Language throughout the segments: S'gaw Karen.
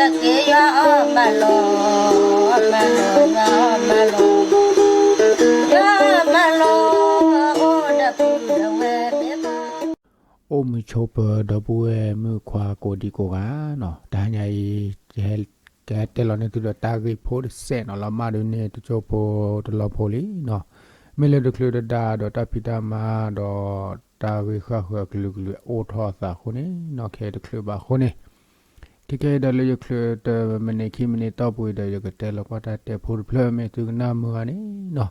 က့ယွၤအီၣ်မၤလိာ်, မၤလိာ်, ယွၤအီၣ်မၤလိာ်, ယွၤအီၣ်မၤလိာ်, အိၣ်မုာ်ဆိးပၢၤဒီပုၢ်ဝဲၢ်မုၣ်ခွါကိးဒံကိးဂၤနီၤ, တဟါညါအံၤ ကဟဲတဲလီၤန့ၢ်သုဒီးတၢ်ဂ့ၢ်ဖိတစဲးနီၤ, လီၤမၢ်ဒုးန့ၢ်တစိၢ်ဖိတလီၢ်ဖိလံနီၤ, မ့ၢ်လၢတချုးတဒါဒီးတၢ်ဖံးတၢ်မၤဒီး တၢ်ဂ့ၢ်ဃၣ်ဃၢၤကလုာ်ကလုာ်အိၣ်ထီၣ်အသးအဃိန့ၣ်နီၤ, ခဲအံၤတချုးဘၣ်အဃိန့ၣ် ခဲကနံၣ်အံၤဒီးလၢယချုးတမံးနံးခံမံးနံးတီၢ်ပူၤအံၤဒီး ယကတဲလီၤကွၢ်တၢ်တဲဖိတဖျၢၣ် မ့ၢ်သုကနၣ်မုာ်ဂၤန့ၣ်နီၤ,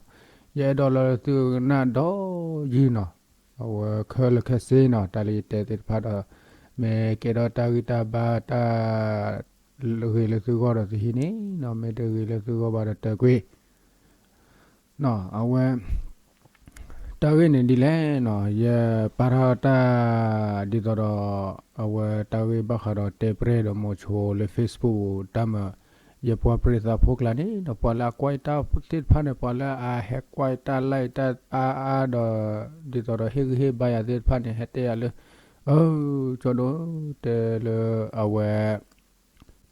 ယအဲၣ်ဒိးလၢသုကနၣ်ဒီးယုၢ်နီၤ, အဝဲခဲလၢာ်ခဲဆ့နီၤ, တၢ်လၢယတဲသ့ၣ်တဖၣ်ဒီး မ့ၢ်ကဲထီၣ်တၢ်ဂံၢ်တၢ်ဘါတၢ် ဂ့ၤလၢသုဂီၢ်ဒီးသုဟံးန့ၢ်နီၤ, မ့ၢ်တဂ့ၤလၢသုဂီၢ်ဘၣ်ဒီးတၢၢ်ကွံာ် အဝဲ တၢ်ဂ့ၢ်န့ၣ်ဒ်လဲၣ်နီၤ, ယပာ်ထီၣ်တၢ် ဒ်သိးဒီး အဝဲတၢ်ဂ့ၢ်ဘၣ်ဃးဒီးတဲပြဲၢ်ဒီး မိၤဆိလၢ Facebook တၢ်မၤ ယပှၤပြံးသးဖိကျါန့ၣ်ဒီး ပှၤလၢအကွၢ်ယတၢ်သ့ၣ်တဖၣ်န့ၣ် ပှၤလၢအဟဲကွၢ်ယတၢ် like တၢ်အါအါဒီး ဒ်သိးဒီးဟ့ၣ်ဂံၢ်ဟ့ၣ်ဘါယၤသ့ၣ်တဖၣ်န့ၣ် ဟဲတဲယၤလၢ အၢ ကၠီဒိ တဲလၢအဝဲ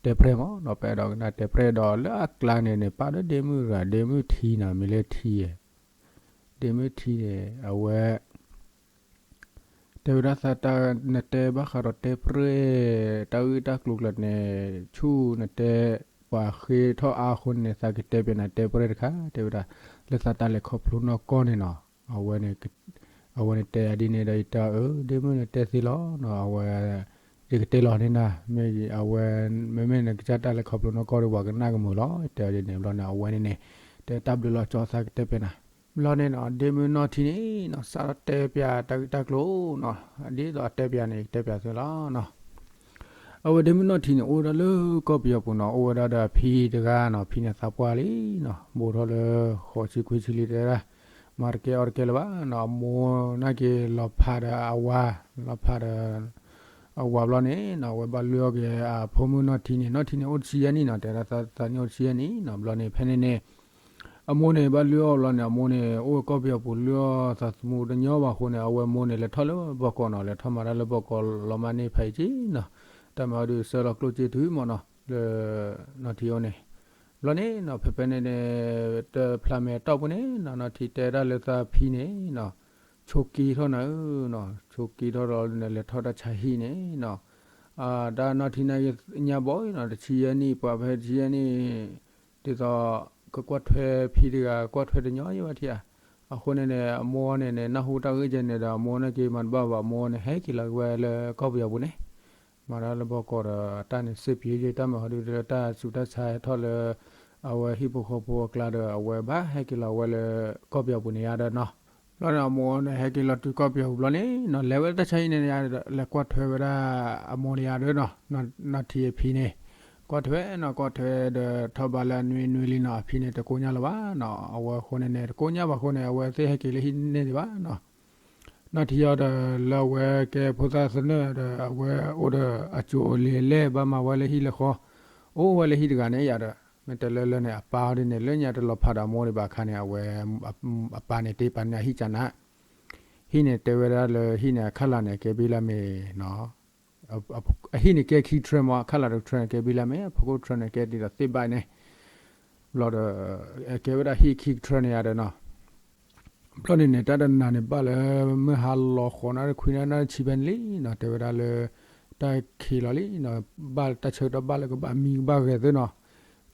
တဲပြဲၢ်မးနီၤ, ပအဲၣ်ဒိးကနၣ်တဲပြဲၢ်ဒီး လၢအကျါန့ၣ်န့ၣ် ပာ်ဒီးဒ့မုၣ်တဂၤ ဒ့မုၣ်ထံနီၤ, မ့ၢ်လၢထံဧါ, ဒ့မုၣ်ထံန့ၣ် အဝဲ တဲဝဲဒၣ်သးတၢ် နတဲဘၣ်ဃးဒီးတဲပြဲၢ် တၢ်ဂ့ၢ်တၢ်ကျိၤကျါန့ၣ် ဆူၣ်နတဲ ပှၤဃ့ထီၣ်အါအဃိန့ၣ် သးကတဲပျးနၤတဲပြဲၢ်တခါ တဲဝဲဒၣ် လၢသးတၢ်လဲၤခီဖျိနီၢ်ကီၢ်န့ၣ်နီၤ, အဝဲန့ၣ် အဝဲန့ၣ်တဲယၤဒ်န့ၣ်ဒီး ယတဲအီၤ အၢ ဒ့မုၣ်န့ၣ်တဲသ့လီၤနီၤ, အဝဲ ယကတဲလီၤန့ၢ်နၤ, မ့ၢ်အဝဲ မ့မ့ၢ်နကစၢ်တၢ်လဲၤခီဖျိနီၢ်ကီၢ်ဒီး ပှၤကနၣ်ကမုာ်လီၤ တဲအီၤဒ်န့ၣ် ဘျီန့ၣ် အဝဲန့ၣ်န့ၣ် တဲတၢ်ဘျုးလီၤကၠီ သးကတဲပျးနၤ, ဘျီန့ၣ်နီၤ ဒ့မုၣ်နီၢ်ထံန့ၣ်နီၤ စးထီၣ်တဲပျးတၢ်ဂ့ၢ်တၢ်ကျိၤနီၤ, ဒ်သိးအတဲပျးန့ၣ် တဲပျးသုလီၤနီၤ အဝဲဒ့မုၣ်နီၢ်ထံန့ၣ် အိၣ်ဝဲဒၣ်လၢကီၢ်ပယီၤပူၤနီၤ, အိၣ်ဝဲဒၣ်ဒီးအဖံတဂၤနီၤ, ဖံန့ၣ်သးပှၢ်လံနီၤ, ဘူးထီၣ်လၢဃိးဆံခွံဆံလံတဲဒၣ်, မၤတကဲအီၣ်တကဲလၢၤဘၣ်နီၤ, အမိၢ်နာ်က့ၤလီၤဖးဒီးအဝၤ, လီၤဖးဒီး အဝၤဘျီန့ၣ်နီၤ, အဝဲဘၣ်လုၢ်အီၣ်က့ၤအဖိမုၣ်နီၢ်ထံန့ၣ်, နီၢ်ထံန့ၣ်အိၣ်တဆံယဲၢ်နံၣ်နီၤ, တဲဒၣ်သးန့ၣ်အိၣ်တဆံယဲၢ်နံၣ်နီၤ, ဘျီန့ၣ် ဖဲန့ၣ်န့ၣ် အမိၢ်န့ၣ်ဘၣ်လုၢ်အီၣ်ဘျီန့ၣ်, အမိၢ်န့ၣ် အိၣ်ဝဲကီၢ်ပယီၤပူၤ လုၢ်အီၣ်သးသမူတညီဘၣ်အဃိန့ၣ်, အဝဲမိၢ်န့ၣ် လဲၤထီၣ်လၢဘီကီးနီၤ, လဲၤထီၣ်မၤတၢ်လၢဘီကီးလီၤမၢ်န့ၢ်ဖးအံၤက့နီၤ, တၢ်မၤအီၤဒုးဆၢလီၤကျိၣ်စ့တုၤမးနီၤ, လၢနီၢ်ထံအိၣ်န့ၣ်, ဘျီန့ၣ်နီၤ ဖဲဖဲန့ၣ်န့ၣ် တဖျးမဲာ်တီၢ်ပူၤန့ၣ်နီၤ, နီၢ်ထံတဲဒၣ်လၢသးဖံန့ၣ်နီၤ, ဆိးက့ထီၣ်နၤဧၢနီၤ, ဆိးက့ထီၣ်ဒီးလဲၤထီၣ်တၢ်ဆါဟံၣ်န့ၣ်နီၤ, တၢ်နီၢ်ထံန့ၣ်ညါဘီနီၤ, တဆံယဲၢ်နံၣ် ပှၤဖဲတဆံယဲၢ်နံၣ် ဒ်သိး ကကွၢ်ထွဲဖံတဂၤ ကွၢ်ထွဲတညီယဲၢ်ဘၣ်ထံၣ်ဧါ, အဃိန့ၣ်န့ၣ် အမိၢ်န့ၣ်န့ၣ် နၢ်ဟူတၢ်ဂ့ၢ်ကဲန့ၣ်ဒီး အမိၢ်န့ၣ်က့ၤမၤတဘၣ်ဘၣ်, အမိၢ်န့ၣ် ဟဲက့ၤလီၤဝဲလၢကီၢ်ပယီၤပူၤန့ၣ်, မၤတၢ်လၢဘီကီးဒီး တၢ်န့ၣ် စ့ပံၤယဲၢ်တၢ်မၤဟီဒုးလၢတၢ်ဆူးတၢ်ဆါဟဲထီၣ်လၢ အဝဲဟံၣ်ဖိဃီဖိအကျါဒီး အဝဲဘၣ်ဟဲက့ၤလီၤဝဲလၢကီၢ်ပယီၤပူၤန့ၣ်ယါဒီးနီၤ, ဘျီန့ၣ် အမိၢ်န့ၣ် ဟဲက့ၤလီၤတုၤကီၢ်ပယီၤပူၤဘျီန့ၣ်နီၤ, လဲၤဝဲလၢတၢ်ဆါဟံၣ်န့ၣ်ယါဒီး လဲၤကွၢ်ထွဲဝဲဒၣ်အမိၢ်န့ၣ်ယါဒီးနီၤ, နီၢ်ထံအဖံန့ၣ် ကွၢ်ထွဲနီၤ, ကွၢ်ထွဲဒီးထီၣ်ဘးလၢအနွံနွံလံနီၤ, အဖံန့ၣ် တကိညၢ်လၢၤဘၣ်နီၤ, အဝဲအဃိန့ၣ်န့ၣ် တကိညၢ်ဘၣ်အဃိန့ၣ် အဝဲသ့ၣ်ဟဲက့ၤလၢဟံၣ်န့ၢ်ဒံးဘၣ်နီၤ, နီၢ်ထံအီၤဒီးလၢအဝဲကဲဖိသၣ်သနၢၣ်ဒီး အဝဲအိၣ်ဒီးအစိၤအလံၤအလဲၢ် ဘၣ်မၤဝဲလၢဟံၣ်လၢဃီ, အိၣ်ဝဲလၢဟံၣ်တဂၤန့ၣ်ယါဒီး မ့ၢ်တဲလၢလၢန့ၣ် အပၢ်အီၤဒ်န့ၣ် လၢညါတလီၤဖးဒီးအမိၢ်ဒံးဘၣ်အခါန့ၣ် အဝဲ အပၢ်န့ၣ် တ့ပာ်န့ၢ်အဟံၣ်ကနၤ ဟံၣ်န့ၣ် တဲဝဲဒၣ်လၢဟံၣ်န့ၣ် အခၣ်လၢ်န့ၣ် ကဲဘံလၢမ့ၢ်နီၤ, အဟံၣ်န့ၣ်ကဲခံထြၢမး, အခၣ်လၢ်တထြၢန့ၣ် ကဲဘံလၢမ့ၢ်, အဖီခိၣ်ထြၢန့ၣ် ကဲဒ်သိးသ့ၣ်ဘၣ်န့ၣ်, ဘျီဒီး ကဲဝဲဒၣ်ဟံၣ်ခံထြၢန့ၣ်ယါဒီးနီၤ, ဘျီန့ၣ်န့ၣ် တၢ်တနၤန့ၣ် ဘၣ်လၢမုၢ်ဟါလီၤဃိးနၣ်ရံၣ်ခွံနၣ်ရံၣ်ဆံဖဲန့ၣ်လံနီၤ, တဲဝဲဒၣ်လၢ တၢ်ခံးလီၤလံနီၤ, ဘၣ်တၢ်ဆၢကတီၢ်ဘၣ်လၢကဘၣ်မံကဘၣ်ဂဲၤသ့နီၤ,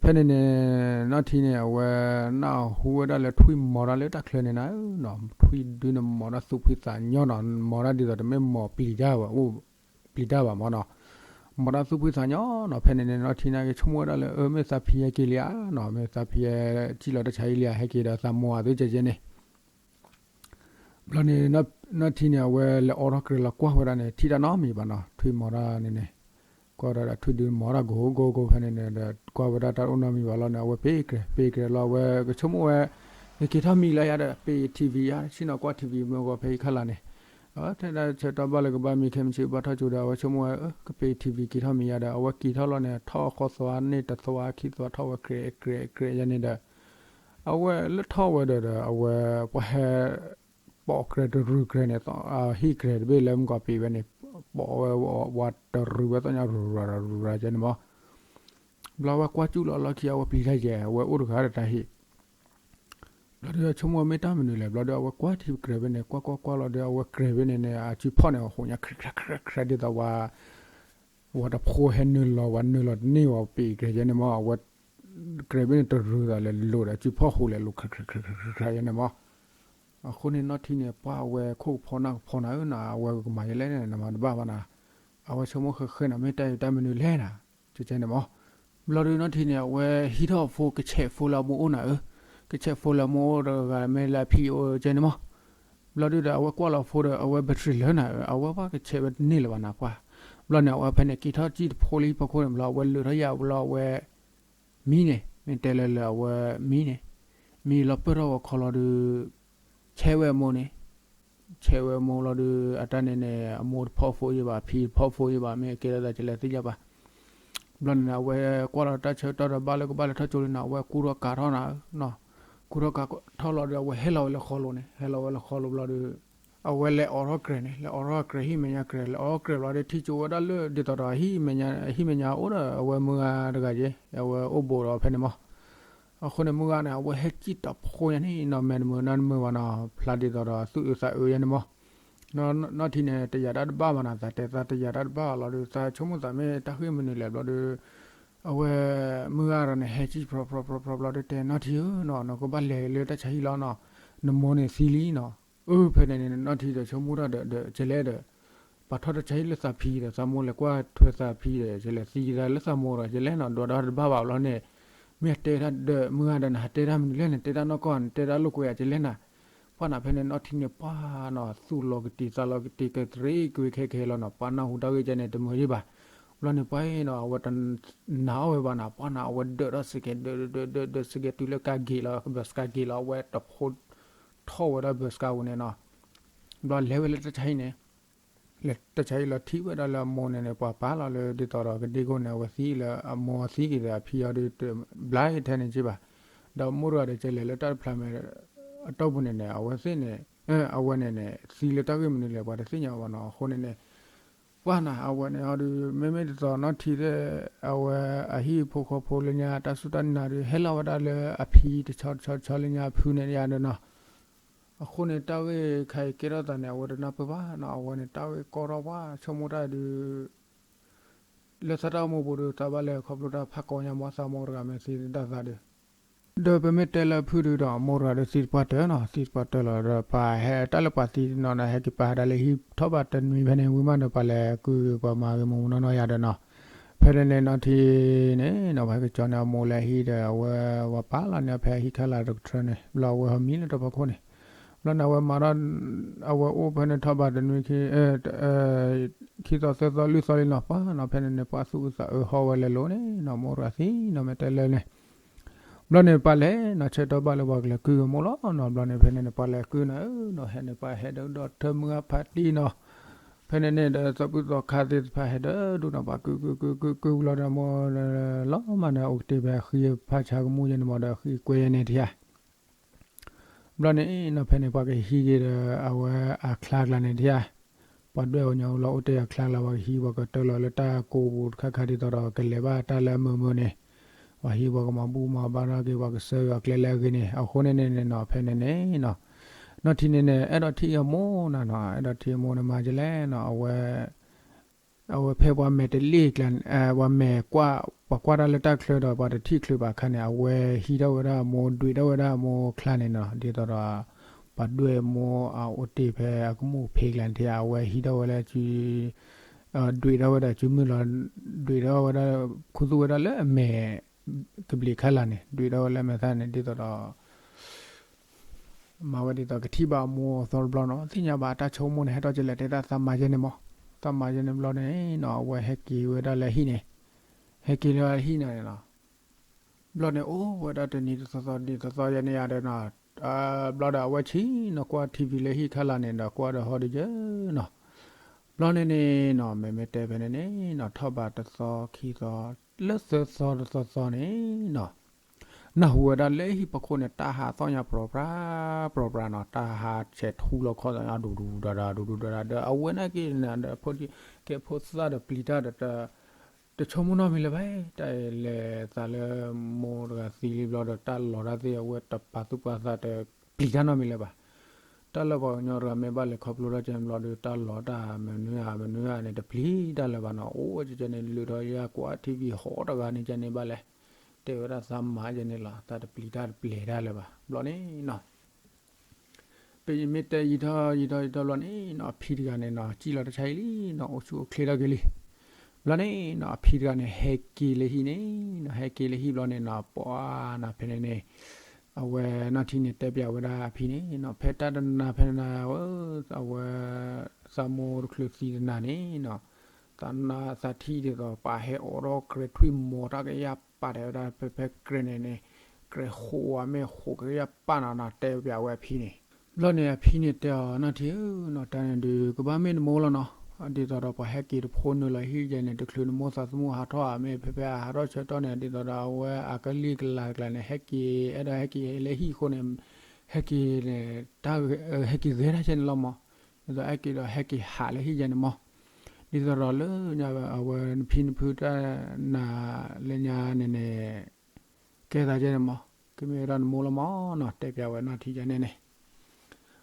ဖဲန့ၣ်န့ၣ် နီၢ်ထံန့ၣ် အဝဲနၢ်ဟူဝဲဒၣ်လၢထွံၣ်မီၤတၢ်လၢတၢ်ချၢန့ၣ်နၤဧၢနီၤ, ထွံၣ်ဒုန့ၣ်မီၤတၢ်သူၣ်ဖှံသးညီနီၤ, မီၤတၢ်ဒ်သိးတမ့ၢ်မီၤပျံၤတၢ်ဘၣ်, အိၣ်ပျံၤတၢ်ဘၣ်မးနီၤ, မီၤတၢ်သူၣ်ဖှံသးညီနီၤ, ဖဲန့ၣ်န့ၣ် နီၢ်ထံန့ၣ်က့ၤဆိကမိၣ်ဝဲဒၣ်လၢ အၢ မ့ၢ်သးဖံဟဲက့ၤလံဧါနီၤ, မ့ၢ်သးဖံဟဲက့ၤလီၤတၢ်ဆါဟံၣ်လံဧါ, ဟဲက့ၤဒီးသးမိၢ်အသုကဲကဲန့ၣ် ဘျီန့ၣ် နီၢ်ထံန့ၣ် အဝဲလဲၤအိးထီၣ်ကြဲးလီၤကွၢ်ဝဲဒၣ်န့ၣ် ထံၣ်တၢ်နီတမံၤဘၣ်နီၤ, ထွံၣ်မီၤတၢ်န့ၣ်န့ၣ်, ကွၢ်ဝဲဒၣ်ဒီးထွံၣ်ဒုမီၤတၢ်ကိးကိးကိးဖဲန့ၣ်န့ၣ်ဒီး ကွၢ်ဝဲဒၣ်တၢ်အိၣ်နီတမံၤဘၣ်လီၤန့ၣ် အဝဲပ့ၤကြဲး ပ့ၤကြဲးလီၤ အဝဲကဆိကမိၣ်ဝဲ ကက့ၤထီၣ်မံလၢယၤဒီး ပ့ၤ ထံၣ်ဝံၤ ယၤ ဆ့ၣ်နီၤကွၢ်ထံၣ်ဝံၤ မ့ၢ်ဂီၤဖဲအံၤခါလၢ်န့ၣ်, ထဲဒၣ်ဆၢကတီၢ်ဘၣ်လၢကဘၣ်မံခဲမုၢ်ဆ့ၣ်ဘၣ်ထီၣ်ကၠိဒီး အဝဲဆိကမိၣ်ဝဲ ကပ့ၤထံၣ်ဝံၤက့ၤထီၣ်မံယၤဒီး အဝဲက့ၤထီၣ်လီၤန့ၣ် ထီၣ်ဃီသွါန့ၢ်တသွါခံသွါထီၣ်ဝဲကြဲးကြဲးကြဲးယၤန့ၣ်ဒီး အဝဲလၢထီၣ်ဝဲဒီးဒီး အဝဲပှၤဟဲ ပိာ်ကြဲးတရူးကြဲးန့ၣ် ဟံၣ်ကြဲးတဘ့ၣ်လၢမုၢ်ကီးပံၤဝဲန့ၣ် ပိာ်ဝဲဝးတရူးဝဲသ့ၣ်ညါရူၤရၤရူၤရၤကဲန့ၣ်မး, ဘျီဝဲကွၢ်ကၠူၣ်လီၤလီၢ်ခံ အဝဲပျံၤတၢ်ယဲၢ် အဝဲအိၣ်တဂၤဒီးတၢ်ဟ့ၣ် ဘျီဒီးဆိကမိၣ်မ့ၢ်တၢ်မနုၤလဲၣ် ဘျီဒီးအဝဲကွၢ်ထံကြဲးဖဲန့ၣ် ကွၢ်ကွၢ်ကွၢ်လီၤဒီး အဝဲကြဲးဖဲန့ၣ်န့ၣ် အစုဖီၣ်န့ၣ် အဟူးညါ ခြဲးခြဲးခြဲးခြဲး ဒ်သိးဝဲ ဝဲတဖိဟဲနုာ်လီၤ ဝဲနုာ်လီၤတန့ၢ်ဝဲပံၤကြဲးယဲန့ၣ်မး အဝဲ ကြဲးဖဲန့ၣ်တရူးသးလဲၤလိၤဒီး အစုဖီၣ်ဟူးလဲၤလိၤ ခြဲးခြဲးခြဲးခြဲးယဲန့ၣ်မး အဃိန့ၣ်နီၢ်ထံန့ၣ် ပှၢ်အဝဲခိၣ်ကဖီနၢ်ကဖီနၤဧၢနီၤ အဝဲကမၤယဲလဲၣ်န့ၣ် နမၤတဘၣ်ဘၣ်နၤ အဝဲဆိကမိၣ်ဃဲဃဲနီၤ မ့ၢ်တၢ်အံၤတၢ်မနုၤလဲၣ်နၤ ကကဲန့ၣ်မး ဘျီဒုးနီၢ်ထံန့ၣ် အဝဲဟံးထီၣ်အဖိ ကဆဲးဖိလၢအမိၢ်အိၣ်နၤဧၢ, ကဆဲးဖိလၢအမိၢ်အိၣ်တဂၤမ့ၢ်လၢအဖံအိၣ်ကဲန့ၣ်မး, ဘျီဒုးဒီးအဝဲကွၢ်လီၤဖိဒီး အဝဲ battery လၢနၤဧၢ, အဝဲပှၤကဆဲးဝဲတန့ၢ်လၢၤဘၣ်နၤပှၢ်, ဘျီန့ၣ် အဝဲဖဲန့ၣ်က့ၤထီၣ်စံၣ်တဖိလၢဟံၣ်ဖီခိၣ်န့ၣ် ဘျီအဝဲလုာ်ထီၣ်ယၣ်ဘျီအဝဲ မံန့ၣ် မ့ၢ်တဲလၢလၢအဝဲမံန့ၣ်, မံလီၤပၢၢ်ထီၣ်ဝဲခီလီၤဒုး, ဆဲးဝဲအမိၢ်န့ၣ်, ဆဲးဝဲအမိၢ်လီၤဒုး အတၢ်န့ၣ်န့ၣ် အမိၢ်တဖီၣ်ဖိယံၤဘၣ် အဖံတဖီၣ်ဖိယံၤဘၣ် မ့ၢ်အကဲထီၣ်သးကလဲၤသ့ၣ်ညါဘၣ်, ဘျီန့ၣ် အဝဲကွၢ်လီၤတၢ်ဆၢကတီၢ်ဒီးဘၣ်လၢကဘၣ်လဲၤထီၣ်ကၠိလံနီၤ အဝဲကူထီၣ်ကးထီၣ်နၤဧၢ, ကူထီၣ်ကးထီၣ်လီၤဒီး အဝဲဟဲလီၤဝဲလၢဃီလိၤန့ၣ် ဟဲလီၤဝဲလၢဃီလိၤဘျီဒီး အဝဲလဲၤအိးထီၣ်ကြဲးန့ၣ် လဲၤအိးထီၣ်ကြဲး ဟံၣ်မဲာ်ညါကြဲး လဲၤအိးထီၣ်ကြဲးဘျီဒီး ထံၣ်ကၠိဝဲဒၣ်လၢ ဒ်သိးဒီး ဟံၣ်မဲာ်ညါ ဟံၣ်မဲာ်ညါအိၣ်ဒီး အဝဲမုၢ်ဂၤတဂၤယဲ အဝဲအိၣ်ဘူးဒီးဖဲန့ၣ်မး, အဃိန့ၣ် မုၢ်ဂၤန့ၣ် အဝဲဟဲစံၣ်တဖိညါန့ၣ်နီၤ မဲာ်တမုာ်နီတမုာ်ဘၣ်နီၤ ဖျါဒ်သိးဒီး သူၣ်အုးသးအုးယဲန့ၣ်မး, နီၢ်ထံန့ၣ် တယာ်တၢ်တဘၣ်ဘၣ်နီၤ သးတဲသးတယာ်တၢ်တဘၣ်ဘၣ်လီၤဒီး သးဆိကမိၣ်သးမ့ၢ်တၢ်ဃ့ၢ်မနုၤလဲၣ်ဘျီဒီး အဝဲ မုၢ်ဂၤဒီးန့ၣ် ဟဲစံၣ်ဖြီဖြီဖြီဖြီဘျီဒီး တဲနီၢ်ထံဧၢနီၤ နကဘၣ်လဲၤလၢတၢ်ဆါဟံၣ်လီၤနီၤ, နမိၢ်န့ၣ်သံလံနီၤ, အၢ ဖဲန့ၣ်န့ၣ် နီၢ်ထံဒီးဆိကမိၣ်တၢ်ဒီး ကလဲၣ်ဒီး ပာ်ထီၣ်တၢ်ဆါဟံၣ်လၢသးဖံဒီး သးမိၢ်လဲၤကွၢ်ထွဲသးဖံဒီး ကလဲၤသံသးလၢသးမိၢ်ဒီး ကလဲၣ်နီၤ ဒွးတၢ်တဘၣ်ဘၣ်ဘျီန့ၣ်, မ့ၢ်အတဲတၢ်ဒီး မုၢ်ဂၤဒီးန့ၣ် ဟးတဲတၢ်မနုၤလဲၣ်န့ၣ် တဲတၢ်နီၢ်ကီၢ်န့ၣ် တဲတၢ်လိာ်ကွဲဧါ ကလဲၣ်နၤ ပှၢ်နၤဖဲန့ၣ် နီၢ်ထံန့ၣ် ပှၢ်နီၤ သူၣ်လီၤကတံာ်သးလီၤကတံာ် ကတရံးကွံာ်ခဲခဲလီၤနီၤ ပှၢ်နၢ်ဟူတၢ်ဂ့ၢ်ကဲန့ၣ် တမုာ်ယံၤဘၣ်, ဘျီန့ၣ် ပှၢ်နီၤ အဝဲတနာ်အီၣ်ဝဲဘၣ်နီၤ ပှၢ်နၤ အဝဲဒၢးထီၣ်စကဲး ဒၢးဒၢးဒၢးဒၢးစကဲးတုၤလၢကါဂ့ၤလီၤ ဘၢးစကါဂ့ၤလီၤ အဝဲတဖိထီၣ်ဝဲဒၣ်ဘၢးစကါပူၤန့ၣ်နီၤ, ဘျီလဲၤဝဲလၢတၢ်ဆါဟံၣ်န့ၣ် လဲၤတၢ်ဆါဟံၣ်လီၤထံၣ်ဝဲဒၣ်လၢအမိၢ်န့ၣ်န့ၣ် ပှၤပာ်လီၤလၢဒ်သိးဒီးကဒ့ခိၣ်န့ၣ် အဝဲသံလၢအမိၢ်သံက့ၤဒီးအဖံအီၤဒီး ဘျါထဲန့ၣ်က့ဘၣ်, ဒီးမိၢ်တဂၤဒီးကလဲၤလၢတၢ်တဖျါမဲာ် အတီၢ်ပူၤန့ၣ်န့ၣ် အဝဲသ့ၣ်န့ၣ် အဝဲန့ၣ်န့ၣ် သံလၢတၢ်ဂ့ၢ်မနုၤလဲၣ် ပှၤတသ့ၣ်ညါဘၣ်နီၤ အဃိန့ၣ်န့ၣ် ပှၢ်နၤ အဝဲန့ၣ်အီၤဒီး မ့မ့ၢ်ဒ်သိးနီၢ်ထံသ့ၣ် အဝဲအဟံၣ်ဖိဃီဖိလၢညါ တၢ်စူၢ်တၢ်နာ်ဒီး ဟဲလီၤဝဲဒၣ်လၢအဖံတဆီတဆီတဆီလၢညါအဖုန့ၣ်ယါဒီးနီၤ, အဃိန့ၣ် တၢ်ဂ့ၢ်ခါအံၤကဲထီၣ်သးန့ၣ် အဝဲတနၢ်ပၢၢ်ဘၣ်နီၤ အဝဲန့ၣ် တၢ်ဂ့ၢ်ကီထီၣ်ပှၢ် ဆိကမိၣ်တၢ်ဒုး လၢသးတၢ်အိၣ်မူပူၤဒီး သးဘၣ်လဲၤခီဖျိတၢ်ဖးကီညါ မ်သးမိၢ်တဂၤမ့ၢ်သံဒၣ်သးဒီး ဒီးပမ့ၢ်တဲလၢအဖုဒုးဒီး မိၢ်တဂၤဒီးသံတပှၢ်တၢၢ်နီၤ သံတပှၢ်တၢၢ်လီၤဒီး ပှၤဟဲတၢ်လၢပှၤသံနီၤဒီး ဟဲက့ၤပာ်ဟးဒၣ်လၢဟံၣ်ထီၣ်ဘးတနွံဖဲန့ၣ် ဝံၤမးဒီး ပှၤလဲၤကုၢ်ပှၤမၤဂ့ၤမူနီၢ်နီၢ်ယါဒီးနီၤ, ဖဲန့ၣ်န့ၣ်နီၢ်ထံန့ၣ်နီၤ ပှၤဟဲက့ၤကၠီန့ၣ် အမိၢ်လၢဟံၣ်ဒီး အဝဲဝဲပာ်လီၤန့ၣ်ဖဲဟံၣ်ခဲလၢာ်တကထြၢန့ၣ် ဘျီအဝဲဟီမံလၢတၢ်ဖီခိၣ်န့ၣ်, ဘျီန့ၣ် အဝဲမၤထီၣ် အဝဲအိၣ်ဖဲန့ၣ်ထီၣ်ဘးတနွံခံ ခံသီသၢသီလွံၢ်သီလံနီၤ ပှၢ်နီၤ ဖဲန့ၣ်န့ၣ် ပှၢ်သူၣ်အုးသးအုးဟီၣ်ဝဲလဲၤလိၤန့ၣ်နီၤ မိၢ်တဂၤသံနီၤ မ့ၢ်တဲလၢန့ၣ် ဘျီန့ၣ် ပှၤလဲၤနီၤ ဆၢကတီၢ်ဘၣ်လၢပှၤကလဲၤကုၢ်ကမိၢ်လီၤနီၤ ဘျီန့ၣ် ဖဲန့ၣ်န့ၣ် ပှၤလဲၤကုၢ်နၤဧၢနီၤ ဟဲန့ၣ် ပှၤဟဲဒုးဒီးထၢမုၢ်ဂၤဖးတံၢ်နီၤ, ဖဲန့ၣ်န့ၣ်ဒီး သီဘူၣ်သီခါသ့ၣ်တဖၣ်ဟဲဒၢဒူၣ်နီၤ ပှၤကုၢ်ကုၢ်ကုၢ်ကုၢ်ကုၢ်လီၤဒီး မိၢ်လီၤမးန့ၣ် အိၣ်ကတ့ၢ်ဖဲအဃံဖးဆါကမူၣ်ယဲန့ၣ်မးဒီး အဃံကွဲယဲန့ၣ်တယါ ဘျီန့ၣ်နီၤ ဖဲန့ၣ် ပှၤကဟံးက့ၤဒီး အဝဲအချါကျါန့ၣ်တယါ, ပှၤဒွဲၣ်အီၤညါလီၤအိၣ်တ့ၢ်အချါကျါ ပှၤကဟံးပှၤကတၢၢ်လီၤလၢတၢ်ကိးပူၤတခါခါဒ်သိးဒီး ကလဲၤဘၣ်တၢ်လၢအမုာ်မုာ်န့ၣ်, ပှၤဟံးပှၤကမၤဘူၣ်မၤဘါထီၣ်က့ၤ ပှၤကစၢ်ယွၤကျဲလၢအဂ့ၤန့ၣ် အဃိန့ၣ်န့ၣ်နီၤ ဖဲန့ၣ်န့ၣ်နီၤ, နီၢ်ထံန့ၣ်န့ၣ် အဲၣ်ဒိးထံၣ်အမိၢ်နၤနီၤ အဲၣ်ဒိးထံၣ်အမိၢ်န့ၣ်မၤကလဲၣ်နီၤ အဝဲ အဝဲဖဲပှၤမဲာ်တလ့ၢ်ကျါ ပှၤမဲာ်ကွၢ် ပှၤကွၢ်တၢ်လၢတၢ်ချၢဒီး ပှၤတထံၣ်ချုးဘၣ်အခါန့ၣ် အဝဲဟံးထီၣ်ဝဲဒၣ်အမိၢ် ဒွံးထီၣ်ဝဲဒၣ်အမိၢ်ချါန့ၣ်နီၤ ဒ်သိးဒီး ပှၤဒွဲၣ်အမိၢ်အအိၣ်တ့ၢ်ဖဲအကမူၣ်ဖံးကျါန့ၣ် အဝဲဟံးထီၣ်ဝဲလၢ ဒွံးထီၣ်ဝဲဒၣ်စုမုၢ်လီၤ ဒွံးထီၣ်ဝဲဒၣ် ခူသူၣ်ဝဲဒၣ်လၢအမဲာ် ကဘျံးခဲလၢာ်န့ၣ် ဒွံးထီၣ်ဝဲလၢမဲာ်သၣ်န့ၣ် ဒ်သိးဒီး မၤဝဲဒ်သိးကထံၣ်ဘၣ်အမိၢ်အသီတဘျီနီၤ သ့ၣ်ညါဘၣ်အတၢ်ဆိကမိၣ်န့ၣ် ဟဲထီၣ်ကလဲၤတဲတၢ်သးမၤယဲန့ၣ်မး သးမၤယဲန့ၣ်ဘျီန့ၣ်နီၤ အဝဲဟဲက့ၤဝဲဒၣ်လၢဟံၣ်န့ၣ် ဟဲက့ၤလၢဟံၣ်န့ၣ်နီၤ ဘျီန့ၣ်အိၣ်ဝဲဒၣ်တနံၤတသီသီနံၤတသီသီယဲန့ၣ်ယါဒီးနီၤ ဘျီဒီးအဝဲဆံးနီၤကွၢ် ထံၣ်ဝံၤ လၢဟံၣ်ခဲလၢာ်န့ၣ်ဒီး ကွၢ်ဒီးဟီဒီးယဲနီၤ ဘျီန့ၣ်န့ၣ်နီၤ မ့မ့ၢ်တဲဖဲန့ၣ်န့ၣ်နီၤ ထီၣ်ဘးတသီခံသီ လၢသၢသီတသီသီန့ၣ်နီၤ နၢ်ဟူဝဲဒၣ်လၢဟံၣ်ဖီခိၣ်န့ၣ် တၢ်ဟးသီၣ်ညါပြီၤပြါ ပြီၤပြါနီၤ တၢ်ဟးဆဲးထူလီၤခီၣ်သီၣ်ညါ ဒူဒူဒီးဒီး ဒူဒူဒီးဒီး ဒီးအဝဲနာ်က့ၤန့ၣ်ဒီး ဖိကဲဖိသၣ်ဒီးပျံၤတၢ်ဒီးတ တဆိကမိၣ်နီတမံၤလၢၤဘၣ်, တၢ်အံၤလဲၤသးလၢမိၢ်တဂၤသံလံဘျီဒီး တၢ်လီၤတၢ်သ့ၣ်အဝဲတပာ်သူၣ်ပာ်သးတပျံၤတၢ်နီတမံၤလၢၤဘၣ်. တၢ်လၢပှၤကညီတဂၤမ့ၢ်ဘၣ်လဲၤခီဖျိထီၣ်ကဲန့ၣ်ဘျီဒီး တၢ်လီၤတၢ်မနုၤဧါမနုၤဧါန့ၣ် တပျံၤတၢ်လၢၤဘၣ်နီၤ. အိၣ်ဝဲကဲန့ၣ် လုၢ်ထီၣ်ယၢ်ကွၢ်ထံၣ်ဝံၤဟီတဂၤန့ၣ်ကဲန့ၣ်ဘၣ်လဲၣ်, တဲဝဲဒၣ်သးမၤကဲန့ၣ်လီၤ, သးတပျံၤတၢ်တပျဲၤတၢ်လၢၤဘၣ်. ဘျီန့ၣ်နီၤ ပမ့ၢ်တဲယံာ်ထီၣ်ယံာ်ထီၣ်ယံာ်ထီၣ်ဘျီန့ၣ်နီၤ အဖံတဂၤန့ၣ်နီၤ စံၣ်လီၤတၢ်ဆါဟံၣ်လံနီၤ အိၣ်ဆူၣ်အိၣ်ချ့ထီၣ်က့ၤလံ. ဘျီန့ၣ်နီၤ အဖံတဂၤန့ၣ် ဟဲက့ၤလၢဟံၣ်န့ၣ်နီၤ ဟဲက့ၤလၢဟံၣ်ဘျီန့ၣ်နီၤ ပှၤနၤဖဲန့ၣ်န့ၣ် အဝဲနီၢ်ထံန့ၣ်တဲပျးဝဲဒၣ်အဖံန့ၣ်နီၤ ဖဲတၢ်တနၤဖဲန့ၣ်နၤ အဝဲ သးမိၢ်တချုးသံတနၤန့ၣ်နီၤ သးနါသးထံၣ်ဒ်သိး ပာ်ဟဲအိးထီၣ်ကြဲးထွံၣ်မီၤတၢ်ကယၢ်ပာ်တဲဝဲဒၣ် ဖဲဖဲကြဲးန့ၣ်န့ၣ် ကြဲးဃိးဝဲမ့ၢ်ဃိးကယၢ်ပာ်နီၤနီၤ တဲပျးဝဲအဖံန့ၣ်. ဘျီန့ၣ်အဖံန့ၣ်တဲအီၤ နီၢ်ထံဧၢနီၤ တၢ်န့ၣ်ဒုး ကဘၣ်မ့ၢ်နမိၢ်လီၤနီၤ ဒ်သိးဒီးပှၤဟဲက့ၤတဖိနုာ်လီၤဟံၣ်ကဲန့ၣ် တချုးနမိၢ်သးသမူဟးထီၣ်ဧါ မ့ၢ်ဖဲဖဲအဟးထီၣ်ဆၢကတီၢ်န့ၣ် ဒ်သိးဒီးအဝဲအကလုာ်ကလၤတကျါန့ၣ် ဟဲက့ၤ အဲၣ်ဒိးဟဲက့ၤလၢဟံၣ်အဃိန့ၣ် ဟဲက့ၤန့ၣ် တၢ် ဟဲက့ၤဂဲၤတၢ်ကဲန့ၣ်လီၤမး. ဒ်သိးအဲၣ်က့ၤဒီးဟဲက့ၤဟးလၢဟံၣ်ကဲန့ၣ်မး ဒ်သိးဒီးလၢ အဝဲနဖံနဖုတၢ်နၤလၢညါန့ၣ်န့ၣ် ကဲသးကဲန့ၣ်မး ကမ့ၢ်ဝဲဒၣ်နမိၢ်လီၤမးနီၤ တဲပျးဝဲနီၢ်ထံကဲန့ၣ်န့ၣ်.